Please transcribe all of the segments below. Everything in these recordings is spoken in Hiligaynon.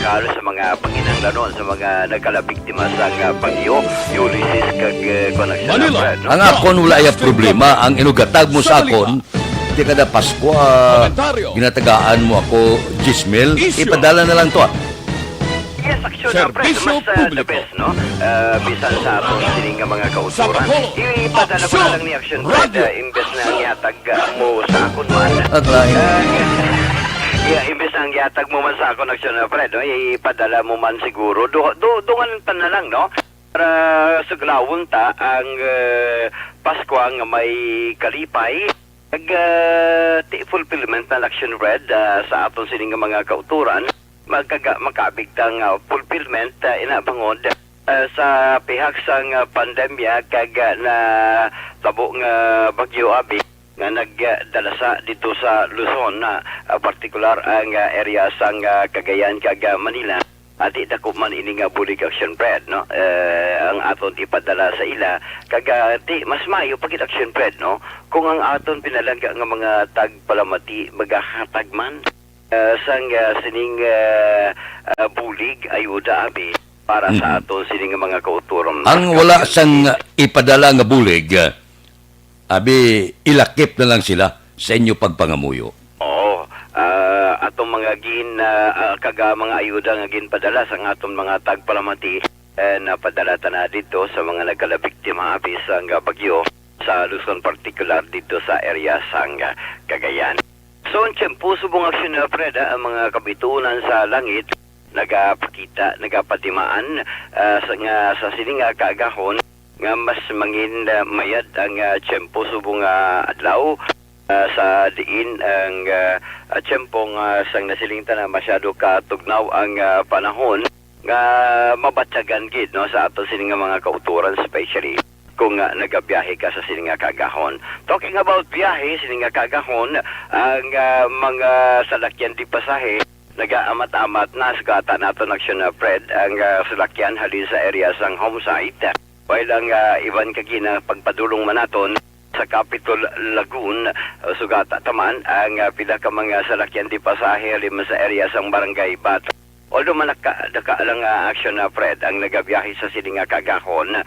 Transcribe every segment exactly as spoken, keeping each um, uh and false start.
Karo sa mga panginahanglanon sa mga nagkalabiktima sa nga bagyo, Ulysses kag, eh, Connection, Manila. Fred, no? Ang akon wala iya problema, ang inugatag mo sa akon, di kada Pasko, ah, ginatagaan mo ako, Jismil, ipadala na lang to, ah. Yes, action, uh, Fred, mas, uh, the best, no? Uh, bisan sa aton sining nga mga kauturan, ipadala ko na lang ni action, Fred, uh, imbes na ang ihatag, uh, mo sa akon man. At lain. Uh, yeah, imbes na ang ihatag mo man sa akon, action, uh, Fred, no? Ipadala mo man siguro. Do, do, dungan ta na lang, no? Para suglawon ta ang, uh, Pasko nga may kalipay. Ag, uh, ti fulfillment na action, Fred, uh, sa aton sining nga mga kauturan. Magkaga-, makabigtang, ah, fulfillment, ah, ina bangod, ah, sa pihak sang, ah, pandemya kag, ah, natabo nga bagyo Abby nga nagdalasa dito sa Luzon, ah, ah, partikular ang, ah, area sang, ah, Cagayan kag, ah, Manila. Ati dako man ini nga bulig action, Fred, no? Eh, ang aton ipadala sa ila kag, ah, ti mas maayo pa gid action, Fred, no? Kung ang aton pinalangga nga mga tagpalamati magahatag man, ah, sang, ah, sining, ah, ah, bulig, ayuda, abi, para sa aton sining mga kauturan. Ang wala sang ipadala nga bulig, abi, ilakip na lang sila sa inyo pagpangamuyo. Oo. Ah, atong mga gin, ah, ah, kag, ah, mga ayuda nga ginpadala sang aton mga tagpalamati, eh, napadala ta na dito sa mga nagkalabiktima, abi, sang, ah, bagyo sa Luzon, partikular dito sa area sang, ah, Cagayan. So, ang tiyempo subong aksyon, ah, Fred, ah, ang mga kabitunan sa langit nagapakita, nagapatimaan, ah, sa, nga sa sini nga kaagahon nga mas mangin, ah, mayad ang, ah, tiyempo subong nga adlaw, ah, sa diin ang, ah, ah, tiyempo nga sang nasiling ta na masyado ka tugnaw ang, ah, panahon nga mabatyagan gid, no, sa ato sini nga mga kauturan, especially kung, ah, nagabiyahe ka sa sini nga kaagahon. Talking about biyahe sini nga kaagahon, ang, ah, mga salakyan di pasahe nagaamat-amat na. Sugata naton aksyon, ah, Fred, ang, ah, salakyan halin sa area sang home site. While ang, ah, iban ka gina pagpadulong man naton sa Capitol Lagoon, ah, sugata ta man ang, ah, pila ka mga salakyan di pasahe halin man sa area sang Barangay Bato. Although manaka-, daka lang, ah, aksyon, ah, Fred, ang nagabiyahe sa sini nga kaagahon,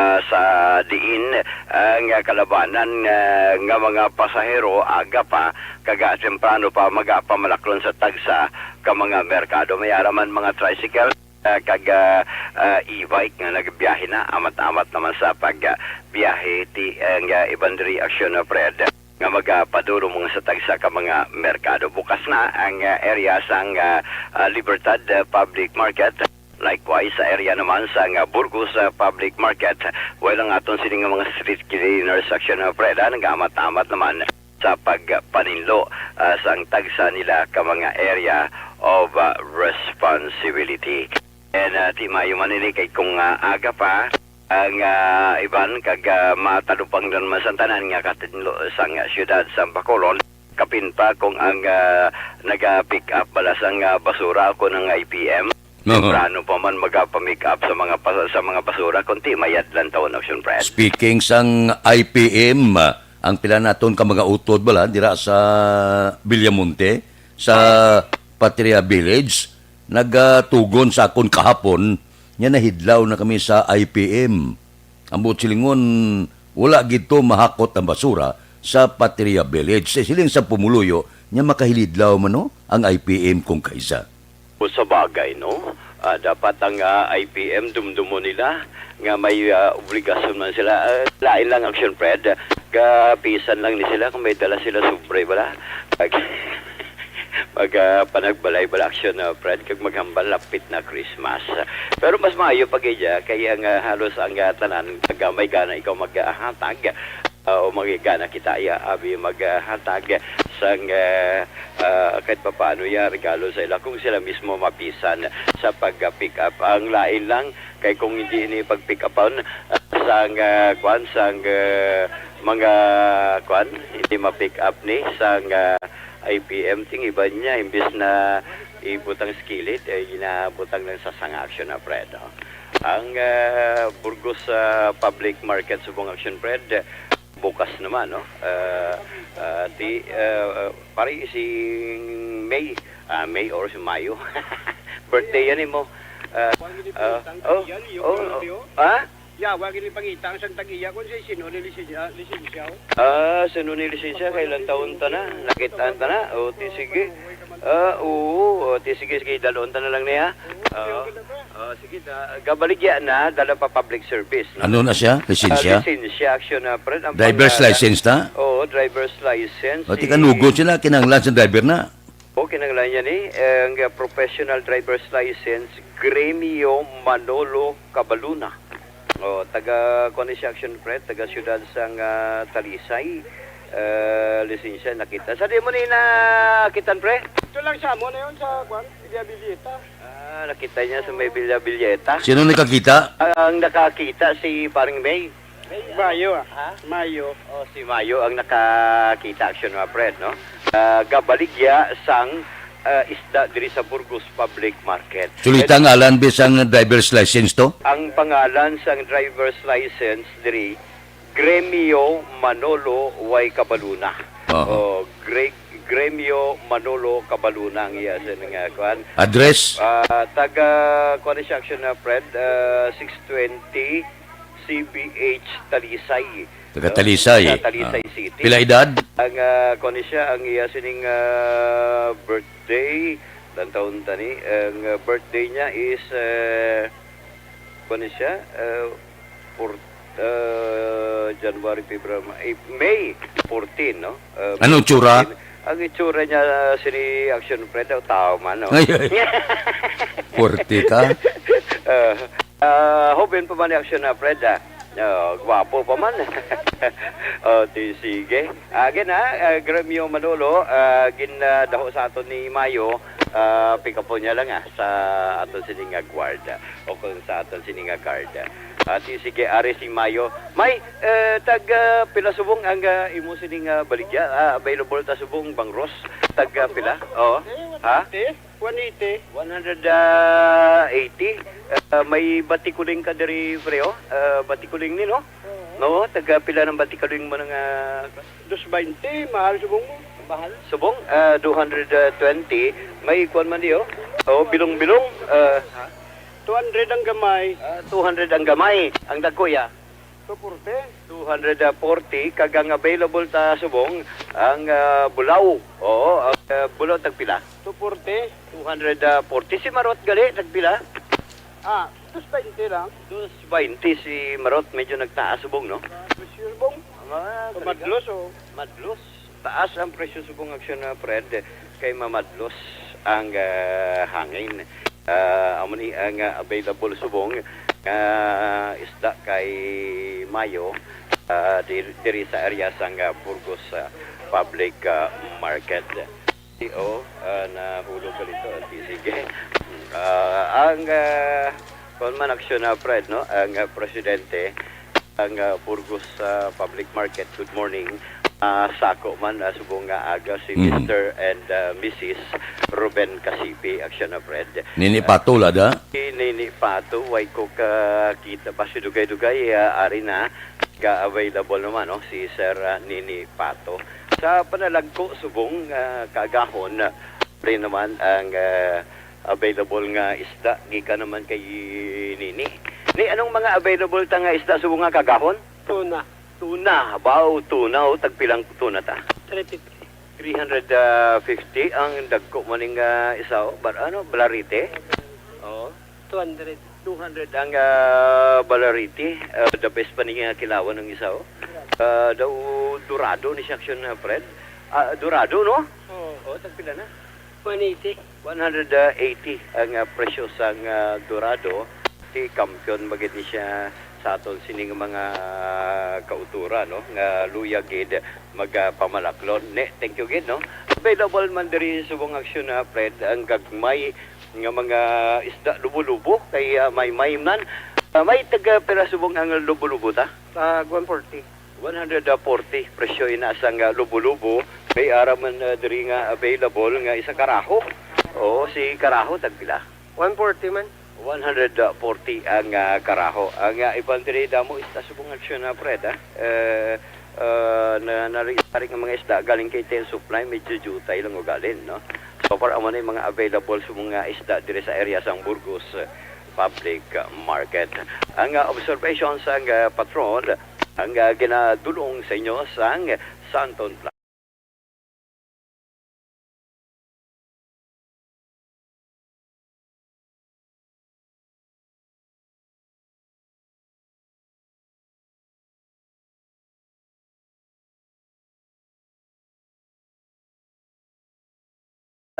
ah, sa diin, ah, nga kalabanan, ah, nga mga pasahero aga pa, kag, ah, temprano pa magapamalaklon sa tagsa ka mga merkado. May ara man mga tricycle, ah, kag, ah, ah, e-bike nga nagbiyahe na, amat-amat naman sa pag, ah, biyahe ti, ah, nga iban diri aksyon, ah, Fred, nga magapadulong sa tagsa ka mga merkado. Bukas na ang, ah, area sang, ah, ah, Libertad, ah, Public Market. Likewise, sa area naman sang, ah, Burgos, ah, Public Market, while ang aton sini nga mga street cleaners aksyon, ah, Fred, ah, nagaamat-amat naman sa pagpaninlo, ah, sang tagsa nila ka mga area of, ah, responsibility. And, ah, ti maayo man ini kay kung, ah, aga pa, ang, ah, iban kag, ah, matalupang naman sa tanan nga katinlo sang siyudad sa Bacolod, kapin pa kung ang, ah, naga-pick up bala sang, ah, basura o kung ang I P M, temprano pa man magapa-pick up sa mga pas-, sa mga basura, kunti mayad lang taon, Action Friend. Speaking sang I P M, ang pila naton ka mga utod bala dira sa Villamonte, sa Patria Village, nagatugon sa akon kahapon nga nahidlaw na kami sa I P M. Ang buot silingon, wala gid to mahakot ang basura sa Patria Village. Sa siling sa pumuluyo, nga makahilidlaw man, no, ang I P M kung kaisa. Kung sa bagay, no? Ah, dapat ang, ah, I P M dumdumo nila nga may, ah, obligasyon man sila. Ah, lain lang, Action Fred, kapisan lang ni sila kung may dala sila sobre bala. Mag, ah, panagbalay bala, Action, ah, Fred, kag maghambal lapit na Christmas. Pero mas maayo pa gid, ah, kay ang, ah, halos ang, ah, tanan kag, ah, may gana ikaw maghatag, ah, o magigana kita iya abi maghatag sang, ah, ah, kahit papaano ya regalo sa ila kung sila mismo mapisan sa pag-pick up. Ang lain lang kay kung hindi ini pag-pick upon, ah, sang, ah, kwan, sang, ah, mga kwan, hindi ma-pick up ni sang, ah, I P M, ting iban niya, imbis na ibutang sa kilid, eh, ginabutang lang sa sanga, Action Fred, oh. Ang, ah, Burgos, ah, Public Market subong, Action Fred, bukas naman, no? Ah, ah, ti, ah, pari si May, ah, May or si Mayo. Birthday yan mo. Ah, ah, oh, oh, oh. Ha? Ya, wa gini pangita ang sang tag-iya kung si sino ni lisensya, lisensya, oh. Ah, sino ni lisensya? Kay ilang taon ta na? Nakitaan ta na? O, ti sige. Ah, oo. O, ti sige, sige, dalon ta na lang niya. Oo, ah, sige, da-, gabaligya na, dala pa public service, no? Ano na siya? Ah, lisensya? Lisensya, action na, friend. Ang Driver's pang-, license na? Oo, driver's license. O, ti kanugon sila, kinahanglan sa driver na. O, kinahanglan niya ni, eh, ang, uh, professional driver's license, Gremio Manolo Cabaluna. O, taga, kuwan ni siya, action, friend, taga siyudad sang, ah, Talisay. Eh, lisensya, nakita. Sa di mo ni nakitan, pre? Ito lang sa amo na yun, sa, kuwan, Villa Villeta. Ah, nakita niya sa may Villa Villeta. Sino nakakita? Ang nakakita si Paring May. Mayo, ah. Ha? Mayo. Oh, si Mayo ang nakakita, action, mga friend, no? Ah, gabaligya sang, ah, isda diri sa Burgos Public Market. Sulita ang ngalan, bis, ang driver's license to? Ang pangalan sang driver's license diri, Gremio Manolo Y Cabaluna. Aha. Oh, Gre-, Gremio Manolo Cabaluna ang iya sa nga, kuan. Address? Ah, taga, kuan siya, action, na, friend, ah, six twenty C B H Talisay. Taga Talisay. Sa Talisay Ah. City. Pila edad? Ang, ah, kuwan ni siya, ang iya sining, ah, birthday, ilang taon ta ni, ang, ah, birthday niya is, ah, kuwan ni siya, ah, four-, ah, January, February, Ma-, eh, May fourteen, no? Ah, Ano May tsura? fourteen. Ang itsura niya, ah, sini action, friend, daw tao man, no? Ay, ay. Forty ka? Ah, Ah, hoben pa man ni action na, friend, ah. Oh, gwapo pa man. Oh, ti-, sige. Again, ha, ah, Gremio Manolo, ah, gin, ah, daho sa aton ni Mayo, ah, pick up po niya lang, ah, sa aton sining nga guard, ah, o kung sa aton sining nga guard, ah. At si, sige, ari si Mayo. May, eh, tag, ah, pila subong ang, ah, imo sining, ah, baligya? Ah, available ta subong bangros. Tag, ah, pila? Oo. Ha? One eighty. One hundred eighty. Ah, may batikuling ka diri, pre, oh. Ah, batikuling ni, no? Oo. No, taga pila ng batikuling mo nga Dos bainte, mahal subong mo. Mahal. Subong, ah, two hundred twenty. May kuwan man di, oh. Oh, bilong-bilong. Ah, Two hundred ang gamay. Ah, two hundred ang gamay. Ang dagko, ya. Two forty. Two hundred forty, kag ang available ta subong, ang, ah, bulaw. Oo, ang, ah, bulaw tagpila? Two forty. Two hundred forty. Si Marot gali, tagpila? Ah, dos bainte lang. Dos bainte si Marot, medyo nagtaas subong, no? Presyo subong. Ah, talaga? Madlos, oh. Madlos. Taas ang presyo subong aksyon na, Fred, kay mamadlos ang, ah, hangin. Ah, amo ni ang, ah, available subong nga isda kay Mayo, ah, dir-, diri sa area sang, ah, Burgos, ah, Public, ah, Market. O, ah, nahulog ka dito. Sige. Ah, ang, ah, kuwan man aksyon na, Fred, no? Ang, ah, presidente, ang, ah, Burgos, ah, Public Market. Good morning. Ah, sako man, ah, subong nga aga si Mhm. Mister and, ah, Missus Ruben Casipi, aksyon na, Fred. Nini Pato, lada? Si Nini Pato, way ko kakita pa si Dugay-Dugay, ah, ari na, ga-available naman, no, si Sir, ah, Nini Pato. Sa panalagko, subong, ah, kagahon, ah, rin naman ang, ah, available nga isda, gikan naman kay Nini. Ni, anong mga available ta nga isda, subong nga kagahon? Tuna. Tuna, baw, tuna, o, tagpilang tuna ta? Three fifty. Three hundred fifty ang dagko man ning, ah, isa, o, bar-, ano, balarite? Oo. Two hundred. Two hundred ang, ah, balarite. Ah, the best pa niya kilawan ang isa, o. Ah, daw dorado ni siya, aksyon, ah, Fred. Ah, dorado, no? Oo. O, tagpila na? One eighty. One hundred eighty ang, ah, presyo sang, ah, dorado. Si kampiyon magid ni siya sa aton sining mga kautura, no? Nga luya gid magapamalaklon. Ne, thank you gid, no? Available man diri subong aksyon na, Fred, ang gagmay nga mga isda lubo-lubo kay, ah, may may man. Ah, may taga pira subong ang lubo-lubo ta? Tag one forty. One hundred forty, presyo ina sang, ah, lubo-lubo. May ara man, ah, diri nga available nga isa karaho. Oo, si karaho, tagpila? One forty man. One hundred forty ang, ah, karaho. Ang, ah, iban diri damo, isda subong aksyon na, Fred, ah. Eh, ah, na, nari-, nari nga mga isda galing kay Ten Supply, medyo jutay lang ugalin, no? So far, amo ni mga available sa mga isda diri sa area sang Burgos, uh, Public Market. Ang, uh, observation sang, uh, patrol, ang, uh, ginadulong sa inyo sang Santon Plaza.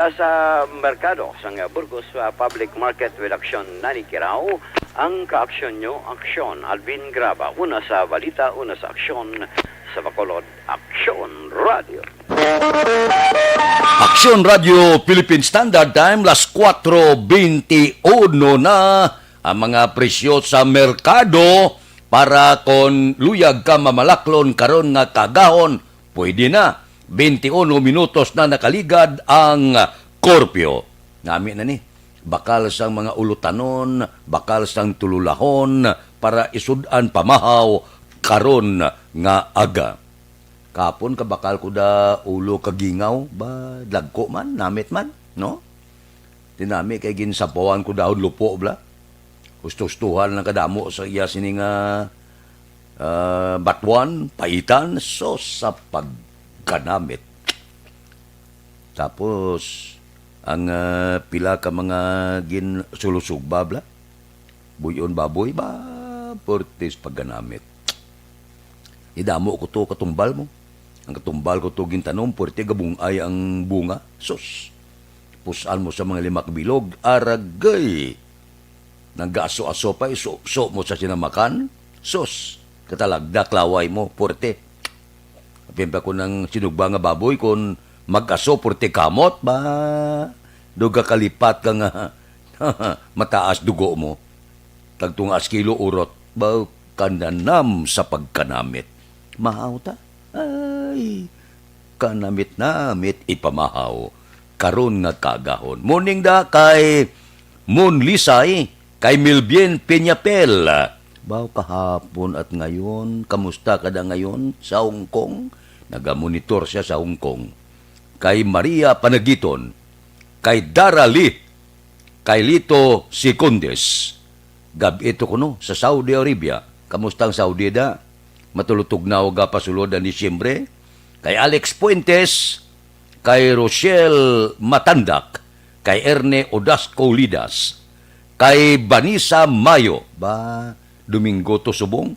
Sa merkado sang Burgos, ah, Public Market with Action Nani Kirao, ang kaaksyon nyo, aksyon. Alvin Graba, una sa balita, una sa aksyon, sa Bacolod, Aksyon Radio. Aksyon Radio Philippine Standard Time, las kuwatro beintiuno na. Ang mga presyo sa merkado para kon luyag ka mamalaklon karon nga kaagahon, pwede na. Beintiuno minutos na nakaligad ang korpyo. Nami na ni. Bakal sang mga ulutanon, bakal sang tululahon para isud-an pamahaw karon nga aga. Kapon ka bakal ko da ulo kagingaw, ba, dagko man, namit man, no? Tinami kay ginsapawan ko dahon lupo, bla. Husto-hustohan lang kadamo sa iya sini nga, ah, batuan, paitan, sus, sa pagkanamit. Tapos, ang, ah, pila ka mga ginsulusugba, bla. Buyon baboy, ba, portis pagkanamit. Idamo ko to katumbal mo. Ang katumbal ko to gintanom, puwerte gabungay ang bunga. Sus! Pusan mo sa mga lima ka bilog, aragay! Nagaaso-aso pa, iso-so mo sa sinamakan. Sus! Katalagda, klaway mo, puwerte. Apin pa ko nang sinugba nga baboy, kon mag-aso, puwerte kamot, ba? Duga kalipat ka nga mataas dugo mo. Tagtungas kilo urot, ba, kananam sa pagkanamit. Mahaw ta? Ay, kanamit-namit ipamahaw. Karon nga kaagahon. Morning da kay Mon Lisay, kay Milbien Peñapel. Baw kahapon at ngayon, kamusta ka da ngayon sa Hong Kong? Nagamonitor siya sa Hong Kong. Kay Maria Panagiton, kay Dara Lee, kay Lito Secondes. Gab-i to kuno sa Saudi Arabia. Kamusta ang Saudi da? Matulutugnaw ga pasulod ang Disyembre. Kay Alex Fuentes, kay Rochelle Matandak, kay Erne Odasco Lidas, kay Vanessa Mayo. Ba, Domingo to subong?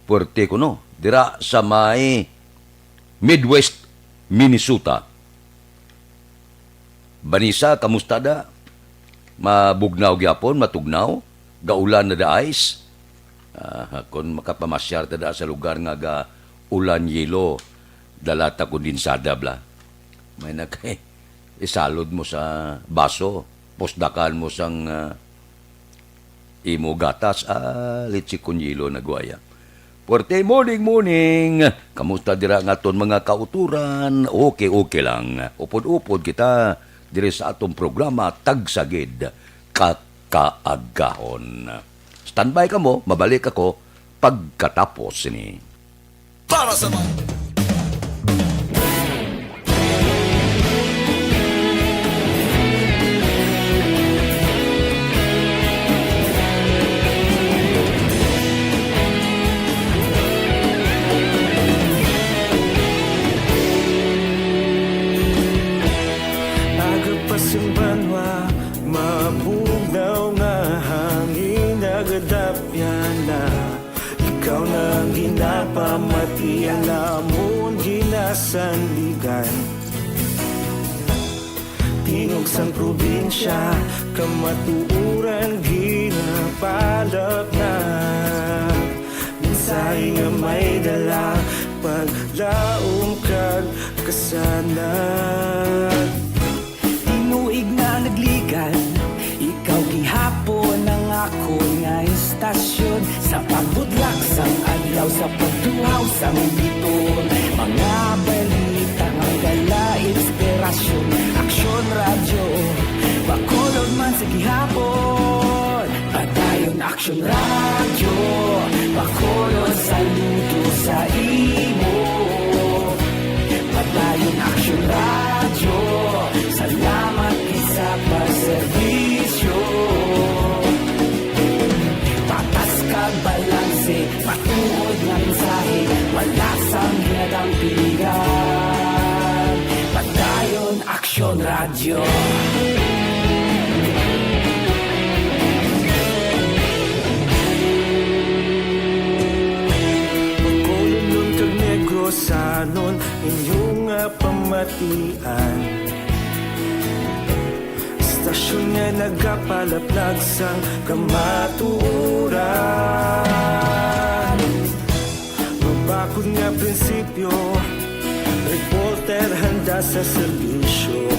Puwerte kuno. Dira sa may Midwest, Minnesota. Vanessa, kamusta da? Mabugnaw gyapon, matugnaw, gaulan na da ice. Ah, kon makapamasyar ta da sa lugar nga ga ulan yelo, dala ta kondensada, bla. May nag-, isalod mo sa baso, pusdakan mo sang, ah, imo gatas, ah, leche con hielo nagwaya. Puwerte, morning, morning. Kamusta dira nga aton mga kauturan? Okay, okay lang. Upod-upod kita diri sa atong programa, Tagsagid ka Kaagahon. Standby kamo, mabalik ako pagkatapos sini. Para sa mga Aga pa sa banwa, mabugnaw nga hangin, nagadapyan na. Ikaw na ang ginapamati, ang amon ginasandigan. Tingog sang probinsya, kamatuoran ginapalap na. Mensahe nga may dala, paglaom kag kasanag. Tinuig na nagligan, ikaw gihapon ang akon nga istasyon. Sa pagbudlak sang adlaw, sa pagtuhaw sang biton, mga balita nga dala inspirasyon. Aksyon Radyo, Bacolod man sa gihapon. Padayon Aksyon Radyo, Bacolod, saludo sa imo. Padayon Aksyon Radyo, salamat. Bacolodon kag Negrosanon, inyo nga pamatian. Istasyon nga nagapalaplag sang kamatuoran. Mabakod nga prinsipyo, reporter handa sa serbisyo.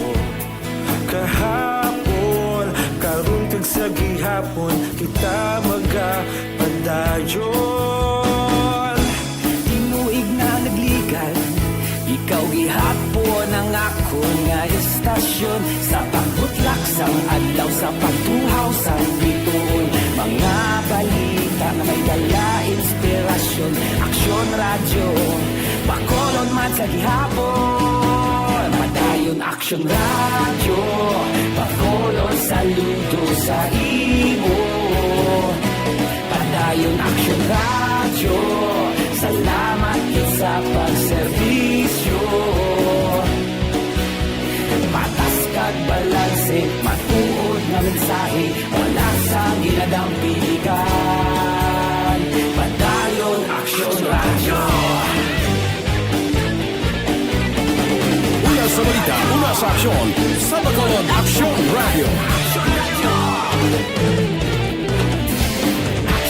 Kahapon, karon kag sa gihapon, kita magapadayon. Tinuig na nagligad, ikaw gihapon ang akon nga istasyon. Sa pagbutlak sang adlaw, sa pagtuhaw sang bituon, mga balita nga may dala inspirasyon. Aksyon Radyo, Bacolod man sa gihapon. Padayon Aksyon Radyo, Bacolod saludo sa imo. Padayon Aksyon Radyo, salamat gid sa pagserbisyo. Patas kag balanse, matuod nga mensahe, wala sang ginadampingan. Padayon Aksyon Radyo. Una sa balita, una sa aksyon, sa Bacolod Aksyon Radyo.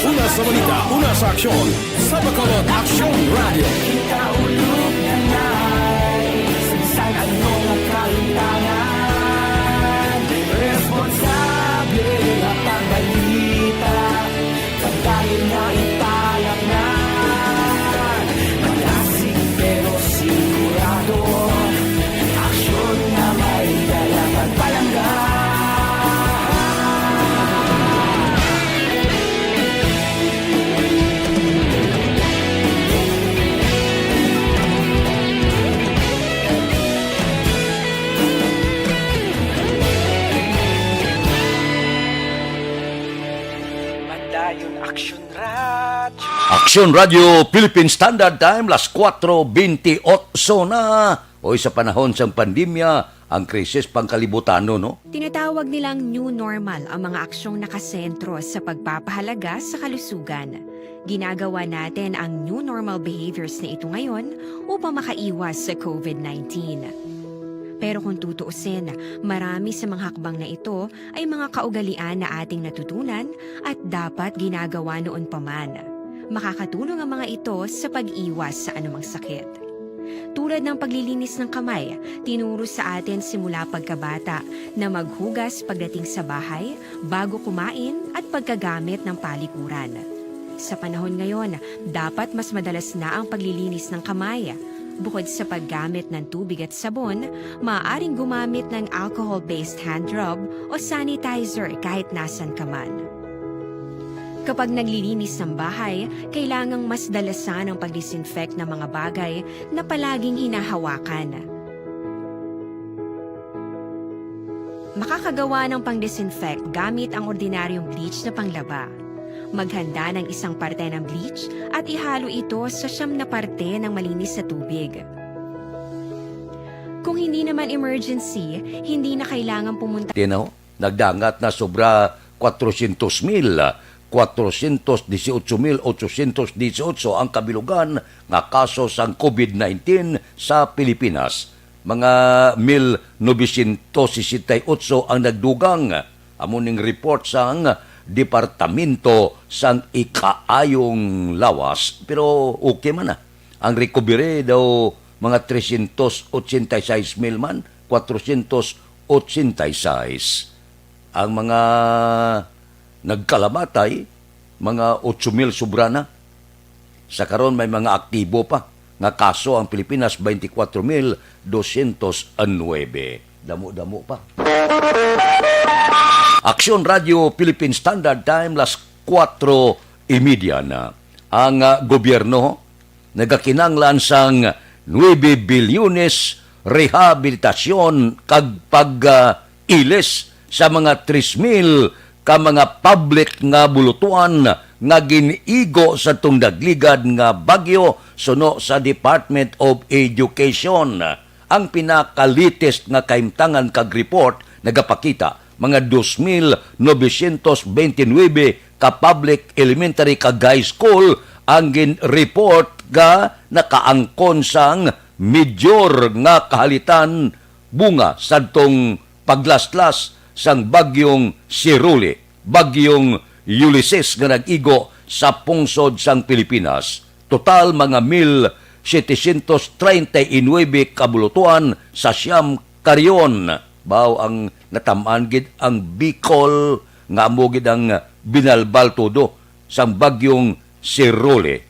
Una sa balita, una sa aksyon, sa Bacolod Aksyon Radyo. Kita ulog nga nay, sa bisan ano nga kahintangan, responsable nga pagbalita. Pagdayon nga ipalamnan, malasig pero sigurado. Aksyon nga may dala kag palangga. Padayon Aksyon Radyo. Aksyon Radyo Philippine Standard Time, las kuwatro bentiocho na. Oy, sa panahon sang pandemya, ang krisis pangkalibutano, no? Tinatawag nilang new normal ang mga aksyong nakasentro sa pagpapahalaga sa kalusugan. Ginagawa natin ang new normal behaviors na ito ngayon upang makaiwas sa covid nineteen. Pero kung tutuusin, marami sa mga hakbang na ito ay mga kaugalian na ating natutunan at dapat ginagawa noon pa man. Makakatulong ang mga ito sa pag-iwas sa anumang sakit. Tulad ng paglilinis ng kamay, tinuro sa atin simula pagkabata na maghugas pagdating sa bahay, bago kumain, at pagkagamit ng palikuran. Sa panahon ngayon, dapat mas madalas na ang paglilinis ng kamay. Bukod sa paggamit ng tubig at sabon, maaaring gumamit ng alcohol-based hand rub o sanitizer kahit nasan ka man. Kapag naglilinis ng bahay, kailangang mas dalasan ang pag-disinfect ng mga bagay na palaging hinahawakan. Makakagawa ng pang-disinfect gamit ang ordinaryong bleach na panglaba. Maghanda ng isang parte ng bleach at ihalo ito sa siyam na parte ng malinis na tubig. Kung hindi naman emergency, hindi na kailangan pumunta. Tinaw, nagdangat na sobra kwatrocientos mil, kwatrocientos dieciocho mil ochocientos dieciocho ang kabilugan nga kaso sang covid nineteen sa Pilipinas. Mga mil novecientos sesenta y ocho ang nagdugang. Amo ning report sang Departamento sang Ikaayong Lawas. Pero okay man na. Ang recovery daw mga trescientos ochenta y seis mil man, kwatrocientos ochenta y seis. Ang mga nagkalamatay, mga ocho mil sobra na. Sa karon, may mga aktibo pa nga kaso ang Pilipinas, twenty-four mil doscientos nuebe. Damo-damo pa. Aksyon Radio Philippine Standard Time, las kuwatro y media na. Ang, ah, gobyerno nagakinahanglan sang nuebe bilyones rehabilitasyon kag pag, ah, ilis sa mga tres mil ka mga public nga bulutuan nga gin-igo sa tungdagligad nga bagyo, suno sa Department of Education. Ang pinaka-latest nga kahimtangan kag report nagapakita, mga dos mil novecientos benti nuebe ka public elementary kag high school ang gin-report nga nakaangkon sang major nga kahalitan bunga sadtong paglaslas sang Bagyong Cirule, Bagyong Ulysses nga nag-igo sa pungsod sang Pilipinas. Total, mga mil setecientos treinta y nuebe ka bulutuan sa siyam ka rehiyon. Baw ang natam-an gid ang Bicol nga amo gid ang binalbal todo sang Bagyong Cirule.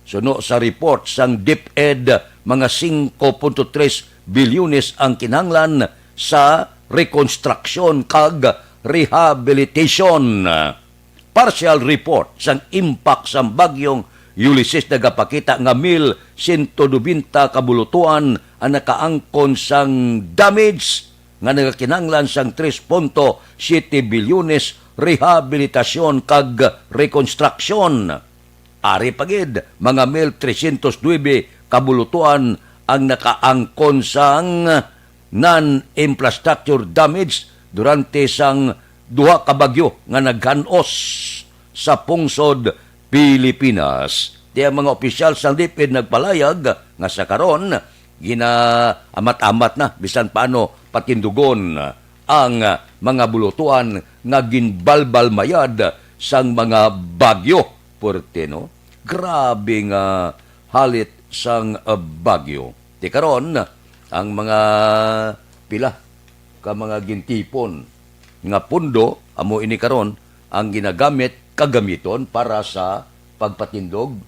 Suno sa report sang DepEd, mga singko punto tres bilyones ang kinahanglan sa rekonstruksyon kag rehabilitation. Partial report sang impact sang Bagyong Ulysses nagapakita nga mil sento nobenta ka bulutuan ang nakaangkon sang damage nga nagakinahanglan sang tres punto siyete bilyones rehabilitasyon kag rekonstruksyon. Ari pa gid, mga mil trescientos nuebe ka bulutuan ang nakaangkon sang non-infrastructure damage durante sang duha ka bagyo nga naghan-os sa pungsod Pilipinas. Ti ang mga opisyal sang DepEd nagpalayag nga sa karon, ginaamat-amat na bisan paano patindugon ang mga bulutuan nga ginbalbal mayad sang mga bagyo. Puwerte, no? Grabe nga halit sang, ah, bagyo. Ti karon, ang mga pila ka mga gintipon nga pondo, amo ini karon ang ginagamit, kagamiton para sa pagpatindog,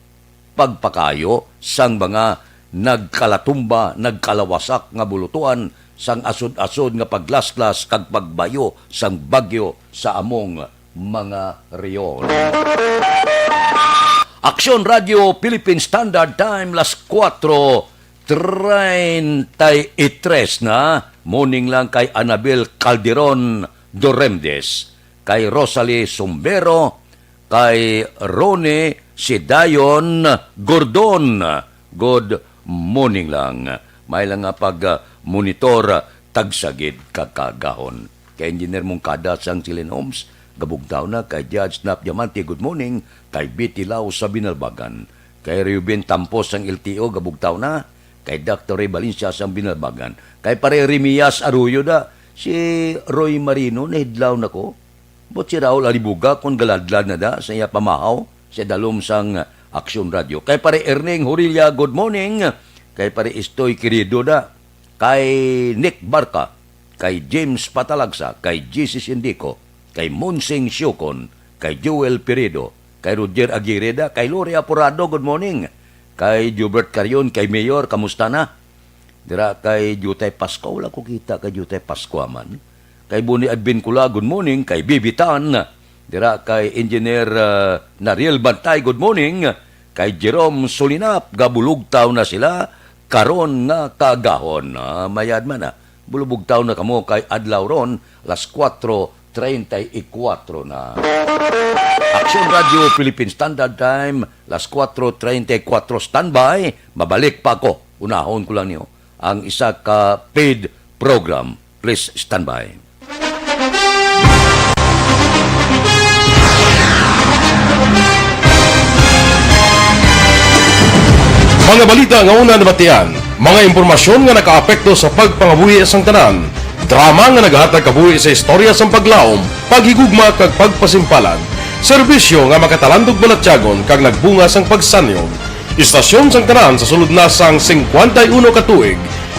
pagpakaayo sang mga nagkalatumba, nagkalawasak nga bulutuan sang asod-asod nga paglaslas kag pagbayo sang bagyo sa among mga rehiyon. Aksyon Radio Philippine Standard Time, las kuwatro treinta y tres na. Morning lang kay Anabel Calderon Doremdes, kay Rosalie Sumbero, kay Ronnie Sidayon Gordon. Good morning lang. May lang nga pag, ah, monitor, ah, tagsagid ka kaagahon. Kay Engineer Mungkada sang Silen Homes, gabugtaw na. Kay Judge Nap Diamante, good morning. Kay Betty Lau sa Binalbagan. Kay Reuben Tampos sang L T O, gabugtaw na. Kay Doctor Ray Valencia sang Binalbagan. Kay Pare Remias Arroyo da, si Roy Marino, nahidlaw na ko. But si Raul Alibuga, kon galadlad na da sa iya pamahaw sa dalom sang Aksyon Radio. Kay Pare Erning Horilla, good morning. Kay Pare Estoy Querido da. Kay Nick Barca. Kay James Patalagsa. Kay J C Sindico. Kay Monsing Siocon. Kay Joel Peredo. Kay Roger Aguirre da. Kay Lori Aporado, good morning. Kay Jubert Carion. Kay Mayor, kamusta na? Dira kay Jutay Pascua, wala ko kita kay Jutay Pascua man. Kay Boni Advincula, good morning. Kay Bibi Tan, dira kay Engineer, ah, Nariel Bantay, good morning. Kay Jerome Solinap, gabulugtaw na sila karon nga kaagahon. Ah, mayad man, ah. Bulubugtaw na kamo kay adlaw ron, las kuwatro treinta y kuwatro na. Aksyon Radio Philippine Standard Time, las kuwatro treinta y kuwatro, standby. Mabalik pa ako. Unahon ko lang niyo ang isa ka paid program. Please stand by. Mga balita nga una nabatian, mga impormasyon nga nakaapekto sa pagpangabuhi sang tanan, drama nga nagahatag kabuhi sa istorya sang paglaom, paghigugma kag pagpasimpalan, serbisyo nga makatalandog balatyagon kag nagbunga sang pagsanyog. Istasyon sang tanan sa sulod na sang singkwenta y uno ka tuig.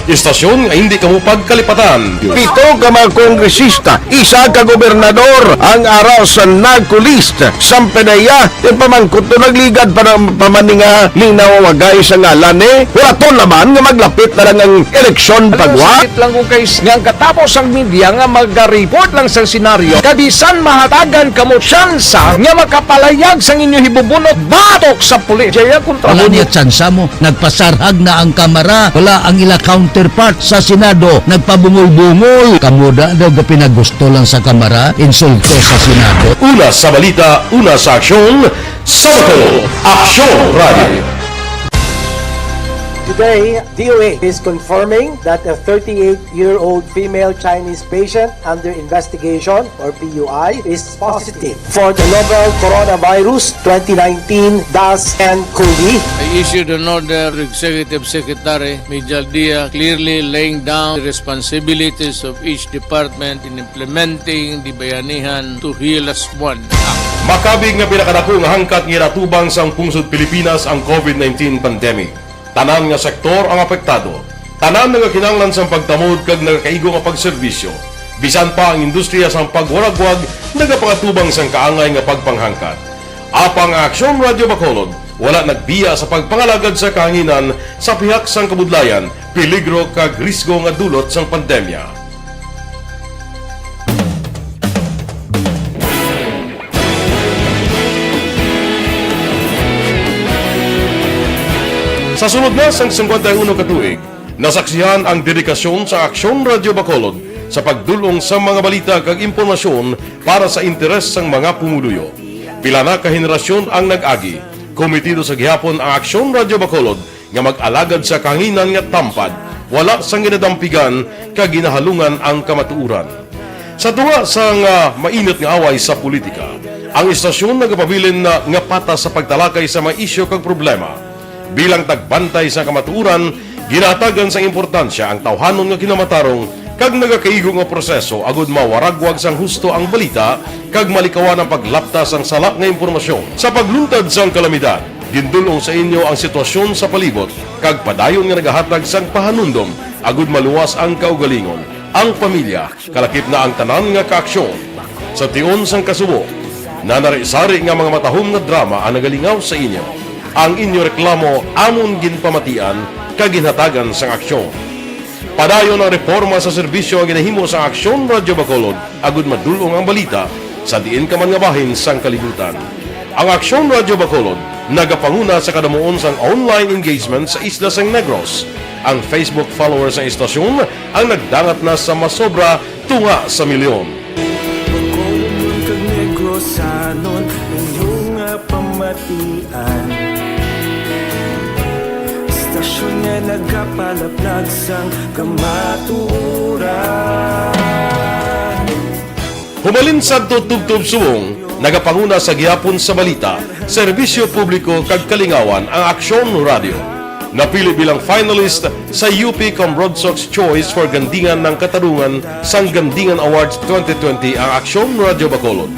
Istasyon nga hindi kamo pagkalipatan. Pito ka mga kongresista, isa ka gobernador ang ara sa NAGCO list. Sampe na iya, yung pamangkot to nagligad pa na, pa man ni nga linaw wagay sa ngalan, eh. Huraton naman nga maglapit na lang ang eleksyon pagwa. Sakit lang ko kay s-, nga ang katapos ang media nga maga-report lang sa senaryo. Kabisan mahatagan kamo tsansa nga makapalayag sang inyo hibubunot batok sa pulis. Jaya kontra Wala mo niya tsansa mo. Nagpasarhag na ang Kamara. Wala ang ila counterpart sa Senado. Nagpabungol-bungol. Kamo da daw gapinagusto lang sa Kamara. Insulto sa Senado. Una sa balita, una sa aksyon, sa Aksyon Radio. Today, D O H is confirming that a thirty-eight-year-old female Chinese patient under investigation, or P U I, is positive for the novel coronavirus twenty nineteen dash N cov. I issued an order to Executive Secretary Mijal Dia, clearly laying down the responsibilities of each department in implementing the Bayanihan to Heal As One Act. Makabig nga pinakadako nga hangkat nga ginatubang sang pungsod Pilipinas ang covid nineteen pandemic. Tanan nga sektor ang apektado. Tanan nagakinahanglan sang pagtamod kag nagakaigo nga pagserbisyo. Bisan pa ang industriya sang pagwaragwag nagapangatubang sang kaangay nga pagpanghangkat. Apang ang Aksyon Radyo Bacolod wala nagbiya sa pagpangalagad sa kahanginan sa pihak sang kabudlayan, peligro kag risgo nga dulot sang pandemya. Sa sulod na sang singkwenta y uno ka tuig, nasaksihan ang dedikasyon sa Aksyon Radyo Bacolod sa pagdul-ong sa mga balita kag impormasyon para sa interes sang mga pumuluyo. Pila na ka henerasyon ang nag-agi. Komitido sa gihapon ang Aksyon Radyo Bacolod nga mag-alagad sa kahanginan nga tampad, wala sang ginadampigan kag ginahalungan ang kamatuoran. Sa tunga sang, ah, mainit nga away sa politika, ang istasyon nagapabilin na nga patas sa pagtalakay sa mga isyu kag problema. Bilang tagbantay sa kamatuoran, ginahatagan sang importansya ang tawhanon nga kinamatarong kag nagakaigo nga proseso agud mawaragwag sang husto ang balita kag malikawan ang paglapta sang sala nga impormasyon. Sa pagluntad sang kalamidad, gindul-ong sa inyo ang sitwasyon sa palibot kag padayon nga nagahatag sang pahanumdom agud maluwas ang kaugalingon, ang pamilya, kalakip na ang tanan nga kaaksyon. Sa tion sang kasubo, nanari-sari nga mga matahom nga drama ang nagalingaw sa inyo. Ang inyo reklamo amon ginpamatian kag ginhatagan sang aksyon. Padayon ang reporma sa serbisyo nga ginahimo sang Aksyon Radyo Bacolod agud madul-ong ang balita sa diin ka man nga bahin sang kalibutan. Ang Aksyon Radyo Bacolod nagapanguna sa kadamuon sang online engagement sa isla sang Negros. Ang Facebook followers sang istasyon ang nagdangat na sa masobra tunga sa milyon. Bacolod kag Negrosanon, inyo nga pamatian. Istasyon nga nagapalaplag sang kamatuoran. Humalin sadto tubtob subong, nagapanguna sa gihapon sa balita, serbisyo publiko kag kalingawan ang Aksyon Radio. Napili bilang finalist sa U P Comrod Sox Choice for Gandingan ng Katarungan sang Gandingan Awards twenty twenty ang Aksyon Radio Bacolod.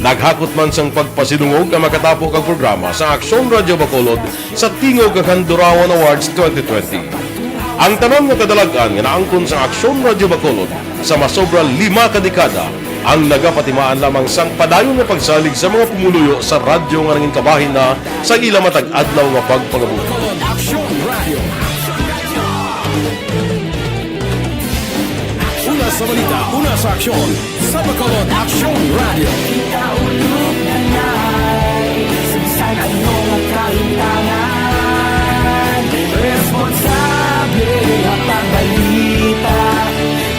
Naghakot man sang pagpasidungog ang makatapo kag programa sa Aksyon Radio Bacolod sa Tingog kag Handurawan Awards twenty twenty. Ang tanan nga kadalag-an nga naangkon sang Aksyon Radio Bacolod sa masobra lima ka dekada ang nagapatimaan lamang sang padayon nga pagsalig sa mga pumuluyo sa radyo nga nangin kabahin na sa ila matag adlaw nga pagpangabuhi. Bacolod Aksyon Radio. Una sa balita, una sa aksyon, sa Bacolod Aksyon Radio. Kita ulog na nai, sa bisan ano nga kahitangan, responsable ang pagbalita,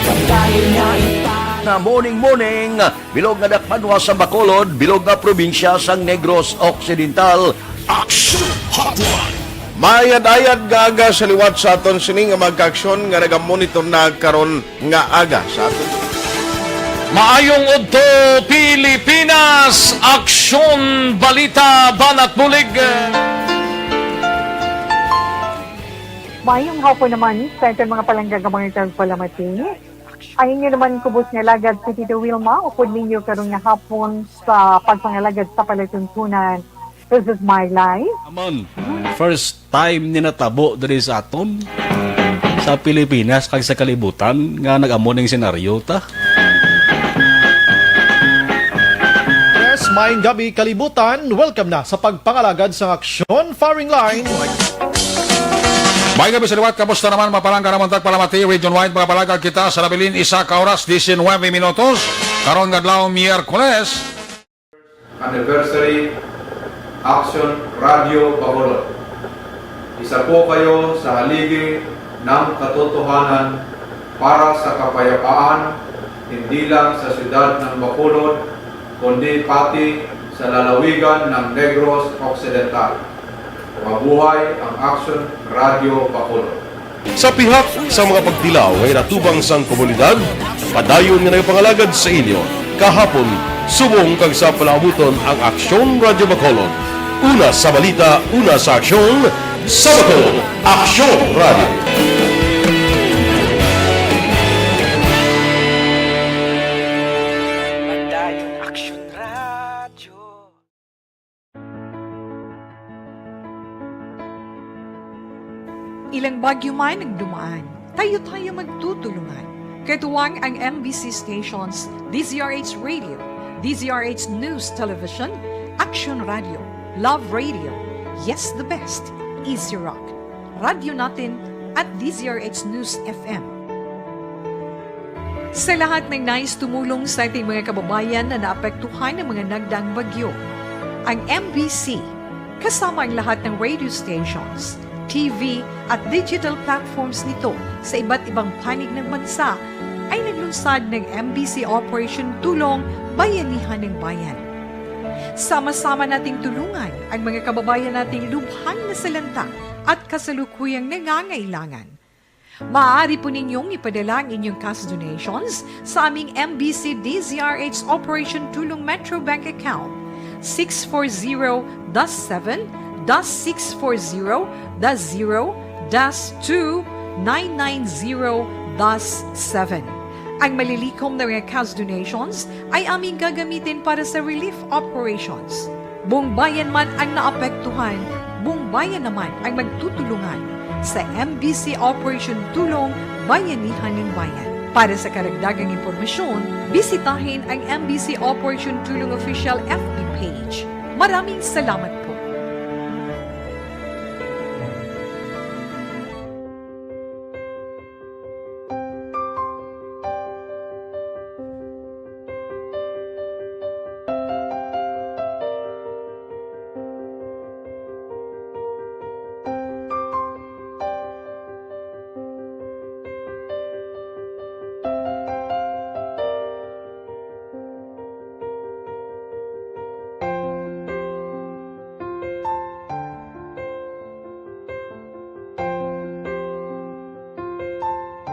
kabayan nga ita. Na morning, morning, bilog nga dakpanwa sa Bacolod, bilog nga probinsya sang Negros Occidental. Action Hotline. Maayad-ayad nga aga sa liwat sa aton sini nga mga kaaksyon nga nagamonitor na karon nga aga sa aton. Maayong udto, Pilipinas! Aksyon, balita, banat bulig. Maayong hapon naman sa aton mga palangga nga mga tagpalamati. Ang inyo naman kubos nga alagad si Tito Wilma, upod ninyo karon nga hapon sa pagpangalagad sa palatuntunan. This is my life. Naman, first time ni natabo diri sa aton, sa Pilipinas kag sa kalibutan nga nag-amo ning senaryo ta. Yes, maayong gabi, kalibutan. Welcome na sa pagpangalagad sa aksyon firing line. May gabi sa liwat, kamusta naman, mapalangga naman tagpalamati, region-wide, mga palagag kita sa nabilin, isa ka oras, diecinuebe minutos, karon nga adlaw, Miyerkules. Anniversary, Action Radio Bacolod. Isa po kayo sa haligi ng katotohanan para sa kapayapaan, hindi lang sa siyudad ng Bacolod, kundi pati sa lalawigan ng Negros Occidental. Mabuhay ang Aksyon Radyo Bacolod. Sa pihak sa mga pagtilaw nga inatubang sang komunidad, padayon nga nagapangalagad sa inyo kahapon, subong kag sa palaabuton ang Aksyon Radyo Bacolod. Una sa balita, una sa aksyon, sa Bacolod, Aksyon Radyo. Padayon Aksyon Radyo. Ilang bagyo man ang dumaan, tayo-tayo magtutulungan. Katuwang ang M B C stations, D Z R H Radio, D Z R H News Television, Action Radio, Love Radio, Yes the Best, Easy Rock, Radyo Natin, at D Z R H News F M. Sa lahat ng nais tumulong sa ating mga kababayan na naapektuhan ng mga nagdaang bagyo, ang M B C, kasama ang lahat ng radio stations, T V, at digital platforms nito sa iba't ibang panig ng bansa, ay naglunsad ng M B C Operation Tulong Bayanihan ng Bayan. Sama-sama nating tulungan ang mga kababayan nating lubhang nasalanta at kasalukuyang nangangailangan. Maaari po ninyong ipadala ang inyong cash donations sa aming M B C D Z R H Operation Tulong Metro Bank Account, six four zero dash seven dash six four zero dash zero dash two nine nine zero dash seven. Ang malilikom na mga cash donations ay aming gagamitin para sa relief operations. Buong bayan man ang naapektuhan, buong bayan naman ang magtutulungan sa M B C Operation Tulong Bayanihan ng Bayan. Para sa karagdagang impormasyon, bisitahin ang M B C Operation Tulong Official F B page. Maraming salamat po.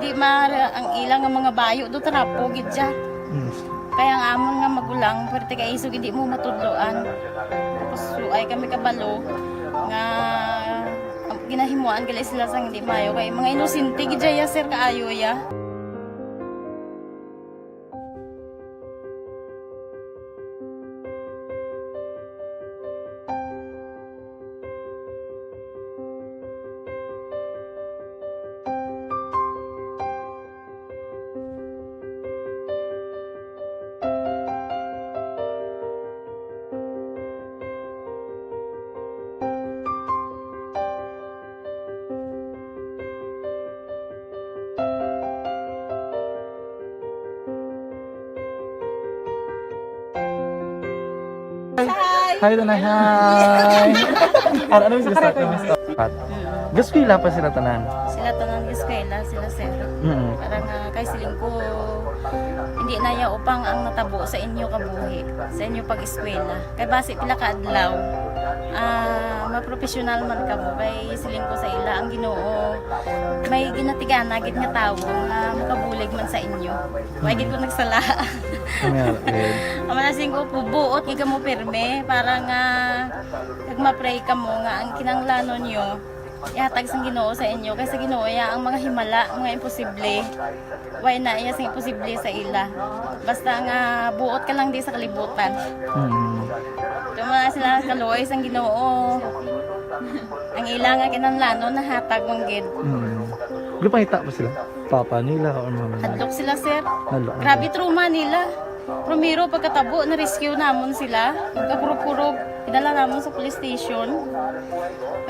Di ma-, ang ila nga mga bayo do trapo gid siya. Mm. Kaya ang amon nga magulang, pwerte kay isog hindi mo matudloan. Tapos suay kami kabalo nga ginahimuan gali sila sang hindi maayo. Kay mga inosente gid siya, sir, kaayo ya. Hi. Hi, Tanay. Hi. Ano, ano, gusto, gusto, gusto. Pat. Gaskwela pa sila tanan. Sila tanan gaskwela, sila sir. Mm. Parang, ah, kay siling ko, hindi na ya upang ang natabo sa inyo kabuhi, sa inyo pag-eskwela. Kay basi pila ka adlaw, ah, mapropesyonal man kamo. Kay siling ko sa ila, ang Ginoo may ginatigana gid nga tawo nga makabulig man sa inyo. Wa gid ko nagsala. Amen. Ang mga siling ko, buot gid kamo pirme para nga kag ma-pray kamo nga ang kinahanglanon nyo ihatag sang Ginoo sa inyo, kay sa Ginoo iya ang mga himala, mga imposible. Way na iya sing imposible sa ila. Basta nga buot ka lang di sa kalibutan. Mm. Tuma sila kaluoy sang Ginoo. Ang ila nga kinahanglanon nahatag man gid. Mm. Gipangita pa sila? Papa nila or mama nila? Hadlok sila, sir. Hadlok. Grabe trauma nila. Primero, pagkatabo, na-rescue namon sila. Kakurog-kurog, idala namon sa police station.